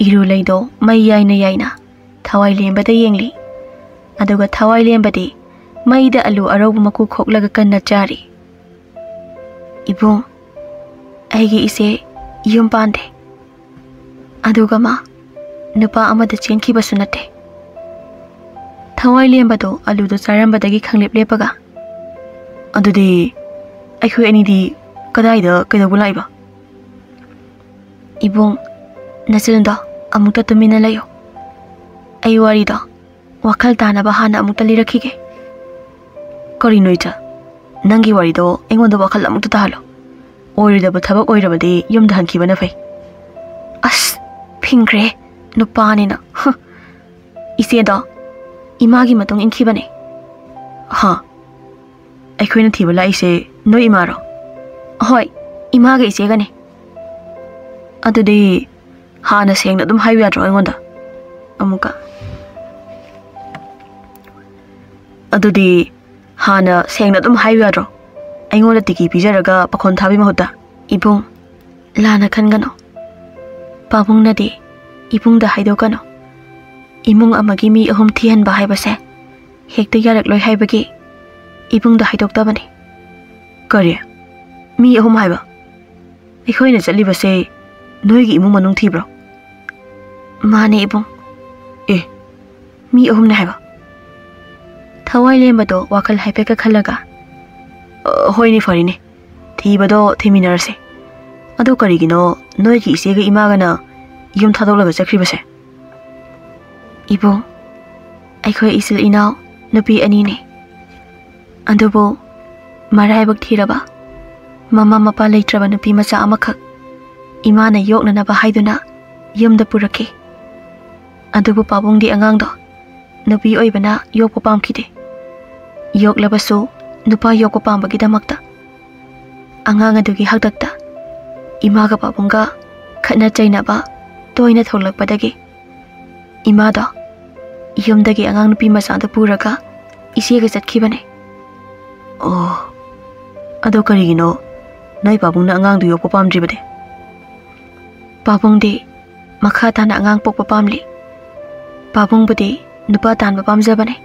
ꯏꯔꯨꯂꯩꯗꯣ ꯃꯩ ꯌꯥꯏꯅ ꯌꯥꯏꯅ ꯊꯋꯥꯏ ꯂꯦꯝꯕꯗ ꯌꯦꯡꯂꯤ꯫ ꯑꯗꯨꯒ ꯊꯋꯥꯏ ꯂꯦꯝꯕꯗꯤ ꯃꯩꯗ ꯑꯂꯨ ꯑꯔꯧꯕ ꯃꯀꯨ ꯈꯣꯛꯂꯒ ꯀꯟꯅ ꯆꯥꯔꯤ꯫ "ꯏꯕꯨꯡ, ꯑꯩꯒꯤ ꯏꯆꯦ ꯌꯨꯝ ꯄꯥꯟꯗꯦ꯫ ꯑꯗꯨꯒ ꯃꯥ ꯅꯨꯄꯥ ꯑꯃꯗ ꯆꯦꯟꯈꯤꯕꯁꯨ ꯅꯠꯇꯦ꯫" ꯊꯋꯥꯏ ꯂꯦꯝꯕꯗꯣ ꯑꯂꯨꯗꯣ ꯆꯥꯔꯝꯕꯗꯒꯤ ꯈꯪꯂꯦꯞ ꯂꯦꯞꯄꯒ, "ꯑꯗꯨꯗꯤ ꯑꯩꯈꯣꯏ ꯑꯅꯤꯗꯤ ꯀꯗꯥꯏꯗ ꯀꯩꯗꯧꯕ ꯂꯥꯛꯏꯕ?" "ꯏꯕꯨꯡ, ꯅꯆꯤꯟꯗꯣ ꯑꯃꯨꯛꯇ ꯇꯨꯃꯤꯟꯅ ꯂꯩꯌꯨ꯫ ꯑꯩ ꯋꯥꯔꯤꯗꯣ ꯋꯥꯈꯜ ꯇꯥꯅꯕ ꯍꯥꯟꯅ ꯑꯃꯨꯛꯇ ꯂꯤꯔꯛꯈꯤꯒꯦ꯫ ꯀꯔꯤꯅꯣ ꯏꯆꯥ? ꯅꯪꯒꯤ ꯋꯥꯔꯤꯗꯣ ꯑꯩꯉꯣꯟꯗ ꯋꯥꯈꯜ ꯑꯃꯨꯛꯇ ꯇꯥꯍꯜꯂꯣ꯫ ꯑꯣꯏꯔꯣꯏꯗꯕ ꯊꯕꯛ ꯑꯣꯏꯔꯕꯗꯤ ꯌꯨꯝꯗ ꯍꯟꯈꯤꯕꯅ ꯐꯩ꯫ ꯑꯁ, ꯐꯤꯡꯈ꯭ꯔꯦ, ꯅꯨꯄꯥꯅꯤꯅ꯫ ꯍ꯫ ꯏꯆꯦꯗꯣ ꯏꯃꯥꯒꯤ ꯃꯇꯨꯡ ꯏꯟꯈꯤꯕꯅꯦ꯫ ꯍꯥ? ꯑꯩꯈꯣꯏꯅ ꯊꯤꯕ ꯂꯥꯛꯏꯁꯦ ꯅꯣꯏ ꯏꯃꯥꯔꯣ? ꯍꯣꯏ, ꯏꯃꯥꯒ ꯏꯆꯦꯒꯅꯦ꯫ ꯑꯗꯨꯗꯤ ꯍꯥꯟꯅ ꯁꯦꯡꯅ ꯑꯗꯨꯝ ꯍꯥꯏꯌꯨ ꯌꯥꯗ꯭ꯔꯣ ꯑꯩꯉꯣꯟꯗ? ꯑꯃꯨꯛꯀ꯫ ꯑꯗꯨꯗꯤ ꯍꯥꯟꯅ ꯁꯦꯡꯅ ꯑꯗꯨꯝ ꯍꯥꯏꯌꯨ ꯌꯥꯗ꯭ꯔꯣ? ꯑꯩꯉꯣꯟꯗ ꯇꯤꯀꯤ ꯄꯤꯖꯔꯒ ꯄꯥꯈꯣꯟ ꯊꯥꯕꯒꯤ ꯃꯍꯨꯠꯇ꯫ ꯏꯕꯨꯡ, ꯂꯥꯟꯅ ꯈꯟꯒꯅꯨ꯫ ꯄꯥꯕꯨꯡꯅꯗꯤ ꯏꯕꯨꯡꯗ ꯍꯥꯏꯗꯣꯛꯀꯅꯨ꯫ ꯏꯃꯨꯡ ꯑꯃꯒꯤ ꯃꯤ ꯑꯍꯨꯝ ꯊꯤꯍꯟꯕ ꯍꯥꯏꯕꯁꯦ ꯍꯦꯛꯇ ꯌꯥꯔꯛꯂꯣꯏ ꯍꯥꯏꯕꯒꯤ ꯏꯕꯨꯡꯗ ꯍꯥꯏꯗꯣꯛꯇꯕꯅꯤ꯫ ꯀꯔꯤ? ꯃꯤ ꯑꯍꯨꯝ ꯍꯥꯏꯕ? ꯑꯩꯈꯣꯏꯅ ꯆꯠꯂꯤꯕꯁꯦ ꯅꯣꯏꯒꯤ ꯏꯃꯨꯡ ꯃꯅꯨꯡ ꯊꯤꯕ꯭ꯔꯣ? ꯃꯥꯅꯦ ꯏꯕꯨꯡ꯫ ꯑꯦ, ꯃꯤ ꯑꯍꯨꯝꯅꯦ ꯍꯥꯏꯕ? ꯊꯋꯥꯏ ꯂꯦꯝꯕꯗꯣ ꯋꯥꯈꯜ ꯍꯥꯏꯐꯦꯠꯀ ꯈꯜꯂꯒ, "ꯑ, ꯍꯣꯏꯅꯦ, ꯐꯔꯦꯅꯦ, ꯊꯤꯕꯗꯣ ꯊꯤꯃꯤꯟꯅꯔꯁꯦ꯫ ꯑꯗꯣ ꯀꯔꯤꯒꯤꯅꯣ ꯅꯣꯏꯒꯤ ꯏꯆꯦꯒ ꯏꯃꯥꯒꯅ ꯌꯨꯝ ꯊꯥꯗꯣꯛꯂꯒ ꯆꯠꯈ꯭ꯔꯤꯕꯁꯦ?" ꯏꯕꯨꯡ, ꯑꯩꯈꯣꯏ ꯏꯆꯤꯜ ꯏꯅꯥꯎ ꯅꯨꯄꯤ ꯑꯅꯤꯅꯦ꯫ ꯑꯗꯨꯕꯨ ꯃꯔꯥꯏꯕꯛ ꯊꯤꯔꯕ, ꯃꯃꯥ ꯃꯄꯥ ꯂꯩꯇ꯭ꯔꯕ ꯅꯨꯄꯤ ꯃꯆꯥ ꯑꯃꯈꯛ ꯏꯃꯥꯅ ꯌꯣꯛꯅꯅꯕ ꯍꯥꯏꯗꯨꯅ ꯌꯨꯝꯗ ꯄꯨꯔꯛꯈꯤ꯫ ꯑꯗꯨꯕꯨ ꯄꯥꯕꯨꯡꯗꯤ ꯑꯉꯥꯡꯗꯣ ꯅꯨꯄꯤ ꯑꯣꯏꯕꯅ ꯌꯣꯛꯄ ꯄꯥꯝꯈꯤꯗꯦ꯫ ꯌꯣꯛꯂꯕꯁꯨ ꯅꯨꯄꯥ ꯌꯣꯛꯄ ꯄꯥꯝꯕꯒꯤꯗꯃꯛꯇ ꯑꯉꯥꯡ ꯑꯗꯨꯒꯤ ꯍꯥꯛꯇꯛꯇ ꯏꯃꯥꯒ ꯄꯥꯕꯨꯡꯒ ꯈꯠꯅ ꯆꯩꯅꯕ ꯇꯣꯏꯅ ꯊꯣꯛꯂꯛꯄꯗꯒꯤ ꯏꯃꯥꯗꯣ ꯌꯨꯝꯗꯒꯤ ꯑꯉꯥꯡ ꯅꯨꯄꯤ ꯃꯆꯥꯗꯨ ꯄꯨꯔꯒ ꯏꯆꯦꯒ ꯆꯠꯈꯤꯕꯅꯦ꯫ ꯑꯣ, ꯑꯗꯣ ꯀꯔꯤꯒꯤꯅꯣ ꯅꯣꯏ ꯄꯥꯕꯨꯡꯅ ꯑꯉꯥꯡꯗꯨ ꯌꯣꯛꯄ ꯄꯥꯝꯗ꯭ꯔꯤꯕꯗꯤ? ꯄꯥꯕꯨꯡꯗꯤ ꯃꯈꯥ ꯇꯥꯅ ꯑꯉꯥꯡ ꯄꯣꯛꯄ ꯄꯥꯝꯂꯤ꯫ ꯄꯥꯕꯨꯡꯕꯨꯗꯤ ꯅꯨꯄꯥ ꯇꯥꯟꯕ ꯄꯥꯝꯖꯕꯅꯦ꯫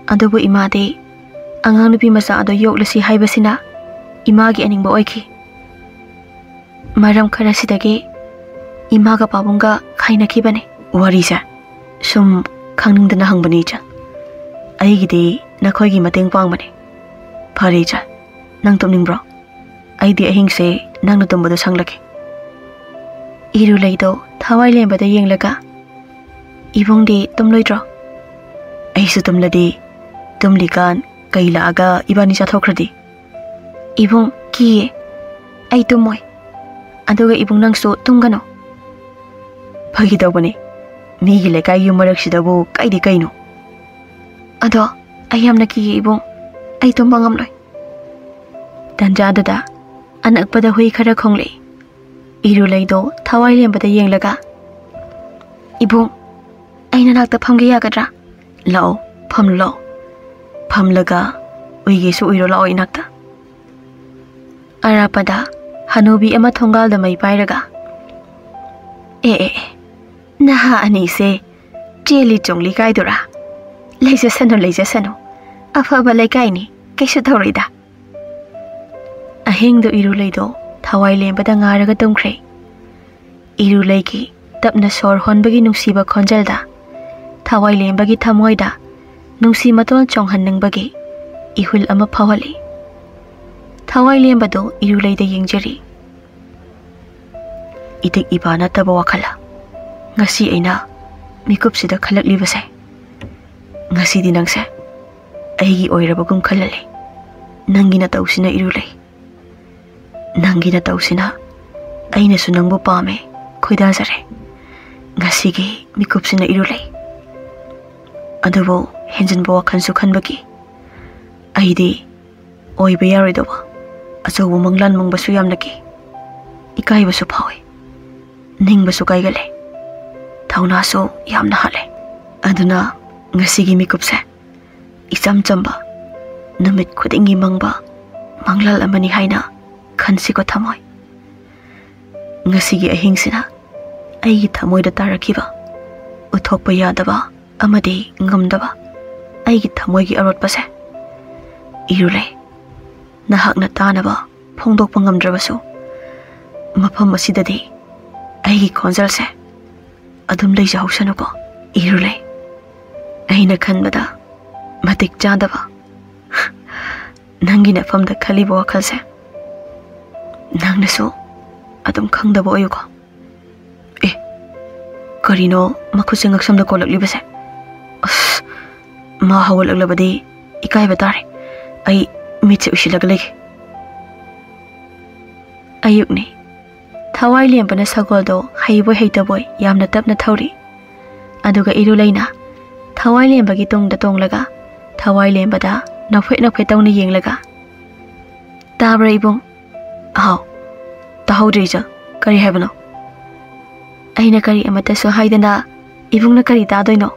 ꯑꯗꯨꯕꯨ ꯏꯃꯥꯗꯤ ꯑꯉꯥꯡ ꯅꯨꯄꯤ ꯃꯆꯥ ꯑꯗꯣ ꯌꯣꯛꯂꯁꯤ ꯍꯥꯏꯕꯁꯤꯅ ꯏꯃꯥꯒꯤ ꯑꯅꯤꯡꯕ ꯑꯣꯏꯈꯤ꯫ ꯃꯔꯝ ꯈꯔꯁꯤꯗꯒꯤ ꯏꯃꯥꯒ ꯄꯥꯕꯨꯡꯒ ꯈꯥꯏꯅꯈꯤꯕꯅꯦ꯫ ꯋꯥꯔꯤꯁꯦ ꯁꯨꯝ ꯈꯪꯅꯤꯡꯗꯅ ꯍꯪꯕꯅꯤ, ꯏꯆꯥ꯫ ꯑꯩꯒꯤꯗꯤ ꯅꯈꯣꯏꯒꯤ ꯃꯇꯦꯡ ꯄꯥꯡꯕꯅꯦ꯫ ꯐꯔꯦ, ꯏꯆꯥ, ꯅꯪ ꯇꯨꯝꯅꯤꯡꯕ꯭ꯔꯣ? ꯑꯩꯗꯤ ꯑꯍꯤꯡꯁꯦ ꯅꯪꯅ ꯇꯨꯝꯕꯗꯣ ꯁꯪꯂꯒꯦ꯫ ꯏꯔꯨꯂꯩꯗꯣ ꯊꯋꯥꯏ ꯂꯦꯝꯕꯗ ꯌꯦꯡꯂꯒ, "ꯏꯕꯨꯡꯗꯤ ꯇꯨꯝꯂꯣꯏꯗ꯭ꯔꯣ?" "ꯑꯩꯁꯨ ꯇꯨꯝꯂꯗꯤ, ꯇꯨꯝꯂꯤꯀꯥꯟ ꯀꯩ ꯂꯥꯛꯑꯒ ꯏꯕꯥꯅꯤ ꯆꯥꯊꯣꯛꯈ꯭ꯔꯗꯤ?" "ꯏꯕꯨꯡ, ꯀꯤꯌꯦ, ꯑꯩ ꯇꯨꯝꯃꯣꯏ꯫ ꯑꯗꯨꯒ ꯏꯕꯨꯡ, ꯅꯪꯁꯨ ꯇꯨꯝꯒꯅꯨ꯫" "ꯐꯥꯒꯤ ꯇꯧꯕꯅꯦ, ꯃꯤꯒꯤ ꯂꯩꯀꯥꯏ ꯌꯨꯝ ꯃꯔꯛꯁꯤꯗꯕꯨ ꯀꯥꯏꯗꯤ ꯀꯩꯅꯣ?" "ꯑꯗꯣ ꯑꯩ ꯌꯥꯝꯅ ꯀꯤꯌꯦ ꯏꯕꯨꯡ, ꯑꯩ ꯇꯨꯝꯕ ꯉꯝꯂꯣꯏ꯫" ꯇꯟꯖꯥꯗꯨꯗ ꯑꯅꯛꯄꯗ ꯍꯨꯏ ꯈꯔ ꯈꯣꯡꯂꯛꯏ꯫ ꯏꯔꯨꯂꯩꯗꯣ ꯊꯋꯥꯏ ꯂꯦꯝꯕꯗ ꯌꯦꯡꯂꯒ, "ꯏꯕꯨꯡ, ꯑꯩ ꯅꯅꯥꯛꯇ ꯐꯝꯒꯦ ꯌꯥꯒꯗ꯭ꯔꯥ?" "ꯂꯥꯛꯑꯣ, ꯐꯝꯂꯨ ꯂꯥꯛꯑꯣ꯫ ꯐꯝꯂꯒ ꯎꯏꯒꯦꯁꯨ ꯎꯏꯔꯣ ꯂꯥꯛꯑꯣ ꯏꯅꯥꯛꯇ꯫" ꯑꯔꯥꯞꯄꯗ ꯍꯅꯨꯕꯤ ꯑꯃ ꯊꯣꯡꯒꯥꯜꯗ ꯃꯩ ꯄꯥꯏꯔꯒ, "ꯑꯦ ꯑꯦ ꯑꯦ, ꯅꯍꯥ ꯑꯅꯤꯁꯦ ꯆꯦꯜꯂꯤ ꯆꯣꯡꯂꯤ ꯀꯥꯏꯗꯨꯔꯥ? ꯂꯩꯖꯁꯅꯨ, ꯂꯩꯖꯁꯅꯨ꯫ ꯑꯐꯕ ꯂꯩꯀꯥꯏꯅꯤ, ꯀꯩꯁꯨ ꯇꯧꯔꯣꯏꯗ꯫" ꯑꯍꯤꯡꯗꯣ ꯏꯔꯨꯂꯩꯗꯣ ꯊꯋꯥꯏ ꯂꯦꯝꯕꯗ ꯉꯥꯔꯒ ꯇꯨꯝꯈ꯭ꯔꯦ꯫ ꯏꯔꯨꯂꯩꯒꯤ ꯇꯞꯅ ꯁꯣꯔ ꯍꯣꯟꯕꯒꯤ ꯅꯨꯡꯁꯤꯕ ꯈꯣꯟꯖꯦꯜꯗ ꯊꯋꯥꯏ ꯂꯦꯝꯕꯒꯤ ꯊꯃꯣꯏꯗ ꯅꯨꯡꯁꯤ ꯃꯇꯣꯜ ꯆꯣꯡꯍꯟꯅꯤꯡꯕꯒꯤ ꯏꯍꯨꯜ ꯑꯃ ꯐꯥꯎꯍꯜꯂꯤ꯫ ꯊꯋꯥꯏ ꯂꯦꯝꯕꯗꯣ ꯏꯔꯨꯂꯩꯗ ꯌꯦꯡꯖꯔꯤ꯫ "ꯏꯇꯤꯛ ꯏꯕ ꯅꯠꯇꯕ ꯋꯥꯈꯜ ꯉꯁꯤ ꯑꯩꯅ ꯃꯤꯀꯨꯞꯁꯤꯗ ꯈꯜꯂꯛꯂꯤꯕꯁꯦ꯫ ꯉꯁꯤꯗꯤ ꯅꯪꯁꯦ ꯑꯩꯒꯤ ꯑꯣꯏꯔꯕꯒꯨꯝ ꯈꯜꯍꯜꯂꯤ꯫ ꯅꯪꯒꯤ ꯅꯇꯧꯁꯤꯅ ꯏꯔꯨꯂꯩ, ꯅꯪꯒꯤ ꯅꯇꯧꯁꯤꯅ ꯑꯩꯅꯁꯨ ꯅꯪꯕꯨ ꯄꯥꯝꯃꯦ, ꯈꯣꯏꯗꯥꯖꯔꯦ꯫ ꯉꯁꯤꯒꯤ ꯃꯤꯀꯨꯞꯁꯤꯅ ꯏꯔꯨꯂꯩ꯫ ꯑꯗꯨꯕꯨ ꯍꯦꯟꯖꯤꯟꯕ ꯋꯥꯈꯜꯁꯨ ꯈꯟꯕꯒꯤ ꯑꯩꯗꯤ ꯑꯣꯏꯕ ꯌꯥꯔꯣꯏꯗꯧꯕ ꯑꯆꯧꯕ ꯃꯪꯂꯥꯟ ꯃꯪꯕꯁꯨ ꯌꯥꯝꯅ ꯀꯤ꯫ ꯏꯀꯥꯏꯕꯁꯨ ꯐꯥꯎꯏ, ꯅꯤꯡꯕꯁꯨ ꯀꯥꯏꯒꯜꯂꯦ, ꯊꯧꯅꯥꯁꯨ ꯌꯥꯝꯅ ꯍꯥꯠꯂꯦ꯫ ꯑꯗꯨꯅ ꯉꯁꯤꯒꯤ ꯃꯤꯀꯨꯞꯁꯦ ꯏꯆꯝ ꯆꯝꯕ, ꯅꯨꯃꯤꯠ ꯈꯨꯗꯤꯡꯒꯤ ꯃꯪꯕ ꯃꯪꯂꯥꯟ ꯑꯃꯅꯤ ꯍꯥꯏꯅ ꯈꯟꯁꯤꯀꯣ ꯊꯃꯣꯏ꯫ ꯉꯁꯤꯒꯤ ꯑꯍꯤꯡꯁꯤꯅ ꯑꯩꯒꯤ ꯊꯃꯣꯏꯗ ꯇꯥꯔꯛꯈꯤꯕ ꯎꯠꯊꯣꯛꯄ ꯌꯥꯗꯕ ꯑꯃꯗꯤ ꯉꯝꯗꯕ ꯑꯩꯒꯤ ꯊꯃꯣꯏꯒꯤ ꯑꯔꯣꯠꯄꯁꯦ꯫ ꯏꯔꯨꯂꯩ, ꯅꯍꯥꯛꯅ ꯇꯥꯅꯕ ꯐꯣꯡꯗꯣꯛꯄ ꯉꯝꯗ꯭ꯔꯕꯁꯨ, ꯃꯐꯝ ꯑꯁꯤꯗꯗꯤ ꯑꯩꯒꯤ ꯈꯣꯟꯖꯦꯜꯁꯦ ꯑꯗꯨꯝ ꯂꯩꯖꯍꯧꯁꯅꯨꯀꯣ꯫ ꯏꯔꯨꯂꯩ, ꯑꯩꯅ ꯈꯟꯕꯗ ꯃꯇꯤꯛ ꯆꯥꯗꯕ ꯅꯪꯒꯤ ꯅꯐꯝꯗ ꯈꯜꯂꯤꯕ ꯋꯥꯈꯜꯁꯦ ꯅꯪꯅꯁꯨ ꯑꯗꯨꯝ ꯈꯪꯗꯕ ꯑꯣꯏꯌꯨꯀꯣ꯫ ꯀꯔꯤꯅꯣ ꯃꯈꯨꯠꯁꯦ ꯉꯛꯁꯝꯗ ꯀꯣꯜꯂꯛꯂꯤꯕꯁꯦ? ꯑꯁ, ꯃꯥ ꯍꯧꯒꯠꯂꯛꯂꯕꯗꯤ ꯏꯀꯥꯏꯕ ꯇꯥꯔꯦ꯫ ꯑꯩ ꯃꯤꯠꯁꯦ ꯎꯏꯁꯤꯜꯂꯒ ꯂꯩꯒꯦ꯫ ꯑꯌꯨꯛꯅꯤ꯫ ꯊꯋꯥꯏ ꯂꯦꯝꯕꯅ ꯁꯒꯣꯜꯗꯣ ꯍꯩꯕꯣꯏ ꯍꯩꯇꯕꯣꯏ ꯌꯥꯝꯅ ꯇꯞꯅ ꯊꯧꯔꯤ꯫ ꯑꯗꯨꯒ ꯏꯔꯨꯂꯩꯅ ꯊꯋꯥꯏ ꯂꯦꯝꯕꯒꯤ ꯇꯨꯡꯗ ꯇꯣꯡꯂꯒ ꯊꯋꯥꯏ ꯂꯦꯝꯕꯗ ꯅꯣꯛꯐꯦꯠ ꯅꯣꯛꯐꯦꯠ ꯇꯧꯅ ꯌꯦꯡꯂꯒ, "ꯇꯥꯕ꯭ꯔꯥ ꯏꯕꯨꯡ?" "ꯑꯍꯥꯎ, ꯇꯥꯍꯧꯗ꯭ꯔꯦ ꯏꯆꯜ, ꯀꯔꯤ ꯍꯥꯏꯕꯅꯣ?" "ꯑꯩꯅ ꯀꯔꯤ ꯑꯃꯠꯇꯁꯨ ꯍꯥꯏꯗꯅ ꯏꯕꯨꯡꯅ ꯀꯔꯤ ꯇꯥꯗꯣꯏꯅꯣ?"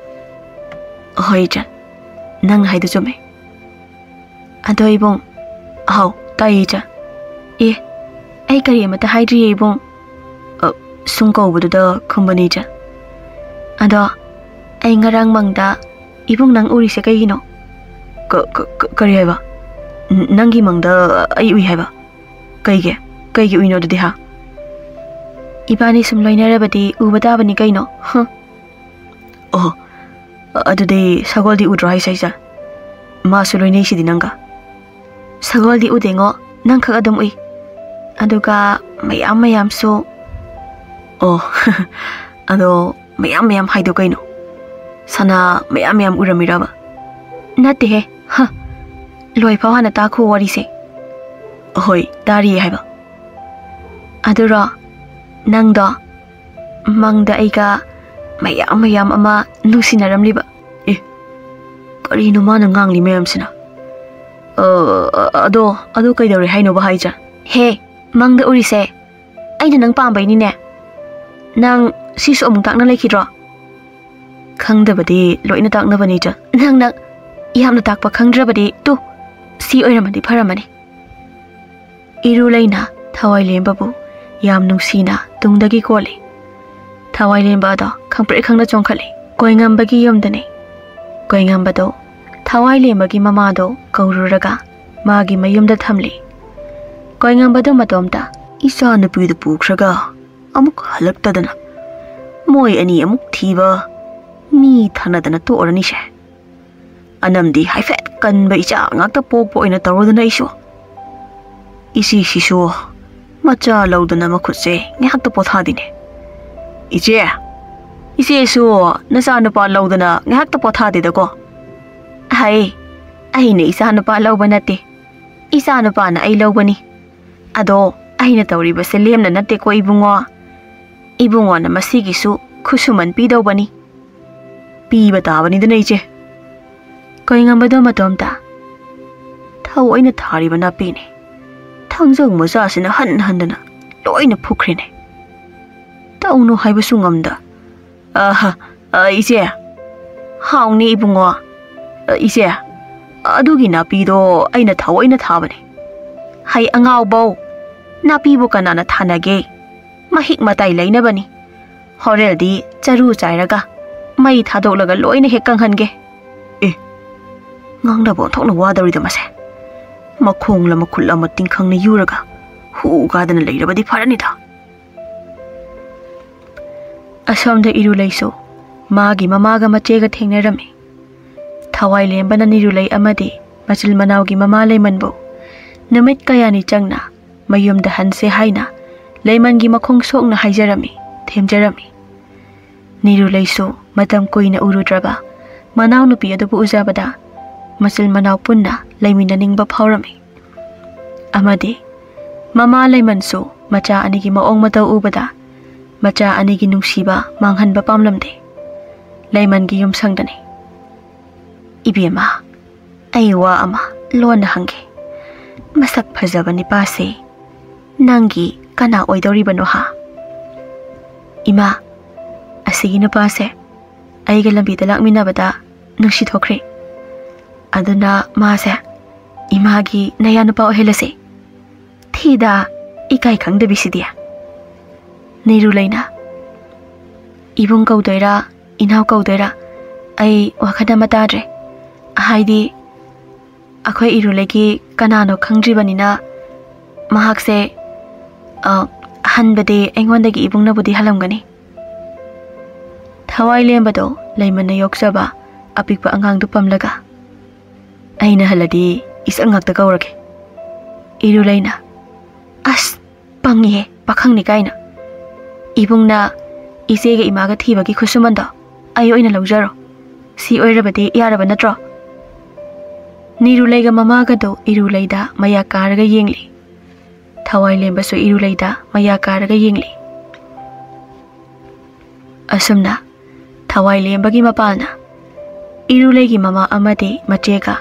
"ꯍꯣꯏ ꯏꯆꯜ, ꯅꯪ ꯍꯥꯏꯗꯨ ꯆꯨꯝꯃꯦ꯫ ꯑꯗꯣ ꯏꯕꯨꯡ?" "ꯑꯍꯥꯎ, ꯇꯥꯏꯌꯦ ꯏꯆꯜ꯫ ꯑꯦ, ꯑꯩ ꯀꯔꯤ ꯑꯃꯠꯇ ꯍꯥꯏꯗ꯭ꯔꯤꯌꯦ ꯏꯕꯨꯡ꯫ ꯑ, ꯁꯨꯝ ꯀꯧꯕꯗꯨꯗ ꯈꯨꯝꯕꯅꯤ ꯏꯆꯜ꯫ ꯑꯗꯣ ꯑꯩ ꯉꯔꯥꯡ ꯃꯪꯗ ꯏꯕꯨꯡ ꯅꯪ ꯎꯔꯤꯁꯦ ꯀꯩꯒꯤꯅꯣ?" "ꯀ-, ꯀ-, ꯀ-, ꯀꯔꯤ ꯍꯥꯏꯕ? ꯅ-, ꯅꯪꯒꯤ ꯃꯪꯗ ꯑꯩ ꯎꯏ ꯍꯥꯏꯕ? ꯀꯩꯒꯤ? ꯀꯩꯒꯤ ꯎꯏꯅꯣ ꯑꯗꯨꯗꯤ, ꯍꯥ?" "ꯏꯕꯥꯅꯤ ꯁꯨꯝ ꯂꯣꯏꯅꯔꯕꯗꯤ ꯎꯕ ꯇꯥꯕꯅꯤ ꯀꯩꯅꯣ꯫ ꯍ?" "ꯑꯣ, ꯑꯗꯨꯗꯤ ꯁꯒꯣꯜꯗꯤ ꯎꯗ꯭ꯔꯣ ꯍꯥꯏꯁꯦ ꯏꯆꯜ? ꯃꯥꯁꯨ ꯂꯣꯏꯅꯩꯁꯤꯗꯤ ꯅꯪꯒ?" "ꯁꯒꯣꯜꯗꯤ ꯎꯗꯦꯉꯣ, ꯅꯪꯈꯛ ꯑꯗꯨꯝ ꯎꯏ꯫ ꯑꯗꯨꯒ ꯃꯌꯥꯝ ꯃꯌꯥꯝꯁꯨ꯫" "ꯑꯣ, ꯑꯗꯣ ꯃꯌꯥꯝ ꯃꯌꯥꯝ ꯍꯥꯏꯗꯣ ꯀꯩꯅꯣ? ꯁꯅꯥ ꯃꯌꯥꯝ ꯃꯌꯥꯝ ꯎꯔꯝꯃꯤꯔꯕ?" "ꯅꯠꯇꯦꯍꯦ, ꯍ꯫ ꯂꯣꯏꯐꯥꯎ ꯍꯥꯟꯅ ꯇꯥꯈꯣ ꯋꯥꯔꯤꯁꯦ꯫" "ꯍꯣꯏ, ꯇꯥꯔꯤꯌꯦ ꯍꯥꯏꯕ꯫" "ꯑꯗꯨꯔꯣ, ꯅꯪꯗꯣ ꯃꯪꯗ ꯑꯩꯒ ꯃꯌꯥꯝ ꯃꯌꯥꯝ ꯑꯃ ꯅꯨꯡꯁꯤꯅꯔꯝꯂꯤꯕ꯫" "ꯑꯦ, ꯀꯔꯤꯅꯣ ꯃꯥꯅ ꯉꯥꯡꯂꯤ ꯃꯌꯥꯝꯁꯤꯅ? ꯑ, ꯑ, ꯑꯗꯣ, ꯑꯗꯣ ꯀꯩꯗꯧꯔꯦ ꯍꯥꯏꯅꯣꯕ ꯍꯥꯏꯁꯦ?" "ꯍꯦ, ꯃꯪꯗ ꯎꯔꯤꯁꯦ ꯑꯩꯅ ꯅꯪ ꯄꯥꯝꯕꯩꯅꯤꯅꯦ꯫ ꯅꯪ ꯁꯤꯁꯨ ꯑꯃꯨꯛ ꯇꯥꯛꯅ ꯂꯩꯈꯤꯗ꯭ꯔꯣ?" "ꯈꯪꯗꯕꯗꯤ ꯂꯣꯏꯅ ꯇꯥꯛꯅꯕꯅꯤ ꯏꯆꯜ꯫" "ꯅꯪꯅ ꯌꯥꯝꯅ ꯇꯥꯛꯄ ꯈꯪꯗ꯭ꯔꯕꯗꯤ ꯇꯨ, ꯁꯤ ꯑꯣꯏꯔꯝꯃꯗꯤ ꯐꯔꯝꯃꯅꯤ꯫" ꯏꯔꯨꯂꯩꯅ ꯊꯋꯥꯏꯂꯦꯝꯕꯕꯨ ꯌꯥꯝ ꯅꯨꯡꯁꯤꯅ ꯇꯨꯡꯗꯒꯤ ꯀꯣꯜꯂꯤ꯫ ꯊꯋꯥꯏꯂꯦꯝꯕ ꯑꯗꯣ ꯈꯪꯄ꯭ꯔꯦꯛ ꯈꯪꯅ ꯆꯣꯡꯈꯠꯂꯤ꯫ ꯀꯣꯏꯉꯝꯕꯒꯤ ꯌꯨꯝꯗꯅꯤ꯫ ꯀꯣꯏꯉꯝꯕꯗꯣ ꯊꯋꯥꯏꯂꯦꯝꯕꯒꯤ ꯃꯃꯥꯗꯣ ꯀꯧꯔꯨꯔꯒ ꯃꯥꯒꯤ ꯃꯌꯨꯝꯗ ꯊꯝꯂꯤ꯫ ꯀꯣꯏꯉꯝꯕꯗꯣ ꯃꯇꯣꯝꯇ, "ꯏꯆꯥ ꯅꯨꯄꯤꯗꯨ ꯄꯨꯈ꯭ꯔꯒ ꯑꯃꯨꯛ ꯍꯜꯂꯛꯇꯗꯅ ꯃꯣꯏ ꯑꯅꯤ ꯑꯃꯨꯛ ꯊꯤꯕ, ꯃꯤ ꯊꯥꯅꯗꯅ ꯇꯣꯛꯑꯔꯅꯤꯁꯦ꯫ ꯑꯅꯝꯗꯤ ꯍꯥꯏꯐꯦꯠ ꯀꯟꯕ ꯏꯆꯥ ꯉꯥꯛꯇ ꯄꯣꯛꯄ ꯑꯣꯏꯅ ꯇꯧꯔꯗꯅ ꯑꯩꯁꯨ꯫" ꯏꯆꯦꯁꯤꯁꯨ ꯃꯆꯥ ꯂꯧꯗꯅ ꯃꯈꯨꯠꯁꯦ ꯉꯥꯏꯍꯥꯛꯇ ꯄꯣꯊꯥꯗꯤꯅꯦ꯫ "ꯏꯆꯦ, "ꯏꯆꯦꯁꯨ ꯅꯆꯥꯅꯨꯄꯥ ꯂꯧꯗꯅ ꯉꯥꯏꯍꯥꯛꯇ ꯄꯣꯊꯥꯗꯦꯗꯀꯣ?" "ꯍꯩ, ꯑꯩꯅ ꯏꯆꯥꯅꯨꯄꯥ ꯂꯧꯕ ꯅꯠꯇꯦ, ꯏꯆꯥꯅꯨꯄꯥꯅ ꯑꯩ ꯂꯧꯕꯅꯤ꯫ ꯑꯗꯣ ꯑꯩꯅ ꯇꯧꯔꯤꯕꯁꯦ ꯂꯦꯝꯅ ꯅꯠꯇꯦꯀꯣ ꯏꯕꯨꯡꯉꯣ꯫ ꯏꯕꯨꯡꯉꯣꯅ ꯃꯁꯤꯒꯤꯁꯨ ꯈꯨꯠꯁꯨꯃꯟ ꯄꯤꯗꯧꯕꯅꯤ꯫" "ꯄꯤꯕ ꯇꯥꯕꯅꯤꯗꯅ ꯏꯆꯦ꯫ ꯀꯩꯉꯝꯕꯗꯣ ꯃꯇꯣꯝꯇ ꯊꯑꯣꯏꯅ ꯊꯥꯔꯤꯕ ꯅꯥꯄꯤꯅꯤ꯫ ꯊꯥꯡꯖꯧ ꯃꯆꯥꯁꯤꯅ ꯍꯟ ꯍꯟꯗꯅ ꯂꯣꯏꯅ ꯐꯨꯈ꯭ꯔꯦꯅꯦ꯫ ꯇꯧꯅꯨ ꯍꯥꯏꯕꯁꯨ ꯉꯝꯗ꯫ ꯑꯍ, ꯑ, ꯏꯆꯦ꯫ ꯍꯥꯎꯅꯤ ꯏꯕꯨꯡꯉꯣ꯫ ꯑ, ꯏꯆꯦ, ꯑꯗꯨꯒꯤ ꯅꯥꯄꯤꯗꯣ ꯑꯩꯅ ꯊꯑꯣꯏꯅ ꯊꯥꯕꯅꯤ꯫ ꯍꯩ ꯑꯉꯥꯎꯕꯧ, ꯅꯥꯄꯤꯕꯨ ꯀꯅꯥꯅ ꯊꯥꯅꯒꯦ? ꯃꯍꯤꯛ ꯃꯇꯥꯏ ꯂꯩꯅꯕꯅꯤ꯫ ꯍꯣꯔꯦꯜꯗꯤ ꯆꯔꯨ ꯆꯥꯏꯔꯒ ꯃꯩ ꯊꯥꯗꯣꯛꯂꯒ ꯂꯣꯏꯅ ꯍꯦꯛ ꯀꯪꯍꯟꯒꯦ꯫ ꯑꯦ, ꯉꯥꯡꯅꯕ ꯑꯣꯟꯊꯣꯛꯅ ꯋꯥꯗꯧꯔꯤꯗ ꯃꯁꯦ꯫ ꯃꯈꯣꯡꯂ ꯃꯈꯨꯠꯂ ꯑꯃ ꯇꯤꯡꯈꯪꯅ ꯌꯨꯔꯒ ꯍꯨ ꯀꯥꯗꯅ ꯂꯩꯔꯕꯗꯤ ꯐꯔꯅꯤꯗ꯫ ꯑꯁꯣꯝꯗ ꯏꯔꯨꯂꯩꯁꯨ ꯃꯥꯒꯤ ꯃꯃꯥꯒ ꯃꯆꯦꯒ ꯊꯦꯡꯅꯔꯝꯃꯤ꯫ ꯊꯋꯥꯏ ꯂꯦꯝꯕꯅ ꯅꯤꯔꯨꯂꯩ ꯑꯃꯗꯤ ꯃꯆꯤꯜ ꯃꯅꯥꯎꯒꯤ ꯃꯃꯥ ꯂꯩꯃꯟꯕꯨ ꯅꯨꯃꯤꯠ ꯀꯌꯥꯅꯤ ꯆꯪꯅ ꯃꯌꯨꯝꯗ ꯍꯟꯁꯦ ꯍꯥꯏꯅ ꯂꯩꯃꯟꯒꯤ ꯃꯈꯣꯡ ꯁꯣꯛꯅ ꯍꯥꯏꯖꯔꯝꯃꯤ, ꯊꯦꯝꯖꯔꯝꯃꯤ꯫ ꯅꯤꯔꯨꯂꯩꯁꯨ ꯃꯇꯝ ꯀꯨꯏꯅ ꯎꯔꯨꯗ꯭ꯔꯕ ꯃꯅꯥꯎꯅꯨꯄꯤ ꯑꯗꯨꯕꯨ ꯎꯖꯕꯗ ꯃꯆꯤꯜ ꯃꯅꯥꯎ ꯄꯨꯟꯅ ꯂꯩꯃꯤꯟꯅꯅꯤꯡꯕ ꯐꯥꯎꯔꯝꯃꯤ꯫ ꯑꯃꯗꯤ ꯃꯃꯥ ꯂꯩꯃꯟꯁꯨ ꯃꯆꯥ ꯑꯅꯤꯒꯤ ꯃꯑꯣꯡ ꯃꯇꯧ ꯎꯕꯗ ꯃꯆꯥ ꯑꯅꯤꯒꯤ ꯅꯨꯡꯁꯤꯕ ꯃꯥꯡꯍꯟꯕ ꯄꯥꯝꯂꯝꯗꯦ꯫ ꯂꯩꯃꯟꯒꯤ ꯌꯨꯝꯁꯪꯗꯅꯤ꯫ "ꯏꯕꯦꯝꯃ, ꯑꯩ ꯋꯥ ꯑꯃ ꯂꯣꯟꯅ ꯍꯪꯒꯦ꯫ ꯃꯁꯛ ꯐꯖꯕ ꯅꯤꯄꯥꯁꯦ ꯅꯪꯒꯤ ꯀꯅꯥ ꯑꯣꯏꯗꯧꯔꯤꯕꯅꯣ ꯍꯥ?" "ꯏꯃꯥ, ꯑꯁꯤꯒꯤ ꯅꯨꯄꯥꯁꯦ ꯑꯩꯒ ꯂꯝꯕꯤꯗ ꯂꯥꯛꯃꯤꯟꯅꯕꯗ ꯅꯨꯡꯁꯤ ꯊꯣꯛꯈ꯭ꯔꯦ꯫ ꯑꯗꯨꯅ ꯃꯥꯁꯦ ꯏꯃꯥꯒꯤ ꯅꯌꯥ ꯅꯨꯄꯥ ꯑꯣꯏꯍꯜꯂꯁꯦ꯫ ꯊꯤꯗ, ꯏꯀꯥꯏ ꯈꯪꯗꯕꯤꯁꯤꯗꯤ꯫" ꯅꯤꯔꯨꯂꯩꯅ, "ꯏꯕꯨꯡ ꯀꯧꯗꯣꯏꯔꯥ, ꯏꯅꯥꯎ ꯀꯧꯗꯣꯏꯔꯥ, ꯑꯩ ꯋꯥꯈꯜ ꯑꯃ ꯇꯥꯗ꯭ꯔꯦ꯫ ꯍꯥꯏꯗꯤ, ꯑꯩꯈꯣꯏ ꯏꯔꯨꯂꯩꯒꯤ ꯀꯅꯥꯅꯣ ꯈꯪꯗ꯭ꯔꯤꯕꯅꯤꯅ, ꯃꯍꯥꯛꯁꯦ, ꯑ, ꯍꯟꯕꯗꯤ ꯑꯩꯉꯣꯟꯗꯒꯤ ꯏꯕꯨꯡꯅꯕꯨꯗꯤ ꯍꯜꯂꯝꯒꯅꯤ꯫" ꯊꯋꯥꯏ ꯂꯦꯝꯕꯗꯣ ꯂꯩꯃꯟꯅ ꯌꯣꯛꯆꯕ ꯑꯄꯤꯛꯄ ꯑꯉꯥꯡꯗꯨ ꯄꯝꯂꯒ, "ꯑꯩꯅ ꯍꯜꯂꯗꯤ ꯏꯆꯟ ꯉꯥꯛꯇ ꯀꯧꯔꯒꯦ꯫" ꯏꯔꯨꯂꯩꯅ, "ꯑꯁ, ꯄꯪꯉꯤꯍꯦ, ꯄꯥꯈꯪꯅꯤ ꯀꯥꯏꯅ꯫ ꯏꯕꯨꯡꯅ ꯏꯆꯦꯒ ꯏꯃꯥꯒ ꯊꯤꯕꯒꯤ ꯈꯨꯠꯁꯨꯃꯟꯗꯣ ꯑꯩ ꯑꯣꯏꯅ ꯂꯧꯖꯔꯣ꯫ ꯁꯤ ꯑꯣꯏꯔꯕꯗꯤ ꯌꯥꯔꯕ ꯅꯠꯇ꯭ꯔꯣ?" ꯅꯤꯔꯨꯂꯩꯒ ꯃꯃꯥꯒꯗꯣ ꯏꯔꯨꯂꯩꯗ ꯃꯌꯥ ꯀꯥꯔꯒ ꯌꯦꯡꯂꯤ꯫ ꯊꯋꯥꯏꯂꯦꯝꯕꯁꯨ ꯏꯔꯨꯂꯩꯗ ꯃꯌꯥ ꯀꯥꯔꯒ ꯌꯦꯡꯂꯤ꯫ ꯑꯁꯨꯝꯅ ꯊꯋꯥꯏꯂꯦꯝꯕꯒꯤ ꯃꯄꯥꯜꯅ ꯏꯔꯨꯂꯩꯒꯤ ꯃꯃꯥ ꯑꯃꯗꯤ ꯃꯆꯦꯒ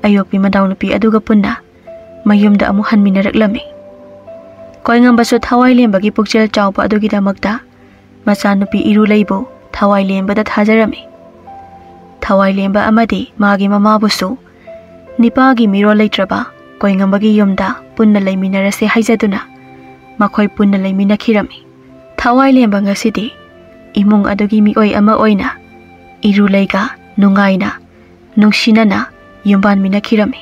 ꯑꯌꯣꯛꯄꯤ ꯃꯅꯥꯎꯅꯨꯄꯤ ꯑꯗꯨꯒ ꯄꯨꯟꯅ ꯃꯌꯨꯝꯗ ꯑꯃꯨꯛ ꯍꯟꯃꯤꯟꯅꯔꯛꯂꯝꯃꯤ꯫ ꯀꯣꯏꯉꯝꯕꯁꯨ ꯊꯋꯥꯏꯂꯦꯝꯕꯒꯤ ꯄꯨꯛꯆꯦꯜ ꯆꯥꯎꯕ ꯑꯗꯨꯒꯤꯗꯃꯛꯇ ꯃꯆꯥꯅꯨꯄꯤ ꯏꯔꯨꯂꯩꯕꯨ ꯊꯋꯥꯏꯂꯦꯝꯕꯗ ꯊꯥꯖꯔꯝꯃꯤ꯫ ꯊꯋꯥꯏꯂꯦꯝꯕ ꯑꯃꯗꯤ ꯃꯥꯒꯤ ꯃꯃꯥꯕꯨꯁꯨ ꯅꯤꯄꯥꯒꯤ ꯃꯤꯔꯣꯜ ꯂꯩꯇ꯭ꯔꯕ ꯀꯣꯏꯉꯝꯕꯒꯤ ꯌꯨꯝꯗ ꯄꯨꯟꯅ ꯂꯩꯃꯤꯟꯅꯔꯁꯦ ꯍꯥꯏꯖꯗꯨꯅ ꯃꯈꯣꯏ ꯄꯨꯟꯅ ꯂꯩꯃꯤꯟꯅꯈꯤꯔꯝꯃꯤ꯫ ꯊꯋꯥꯏꯂꯦꯝꯕ ꯉꯁꯤꯗꯤ ꯏꯃꯨꯡ ꯑꯗꯨꯒꯤ ꯃꯤꯑꯣꯏ ꯑꯃ ꯑꯣꯏꯅ ꯏꯔꯨꯂꯩꯒ ꯅꯨꯡꯉꯥꯏꯅ, ꯅꯨꯡꯁꯤꯅꯅ ꯌꯨꯝꯕꯥꯟꯃꯤꯟꯅꯈꯤꯔꯝꯃꯤ꯫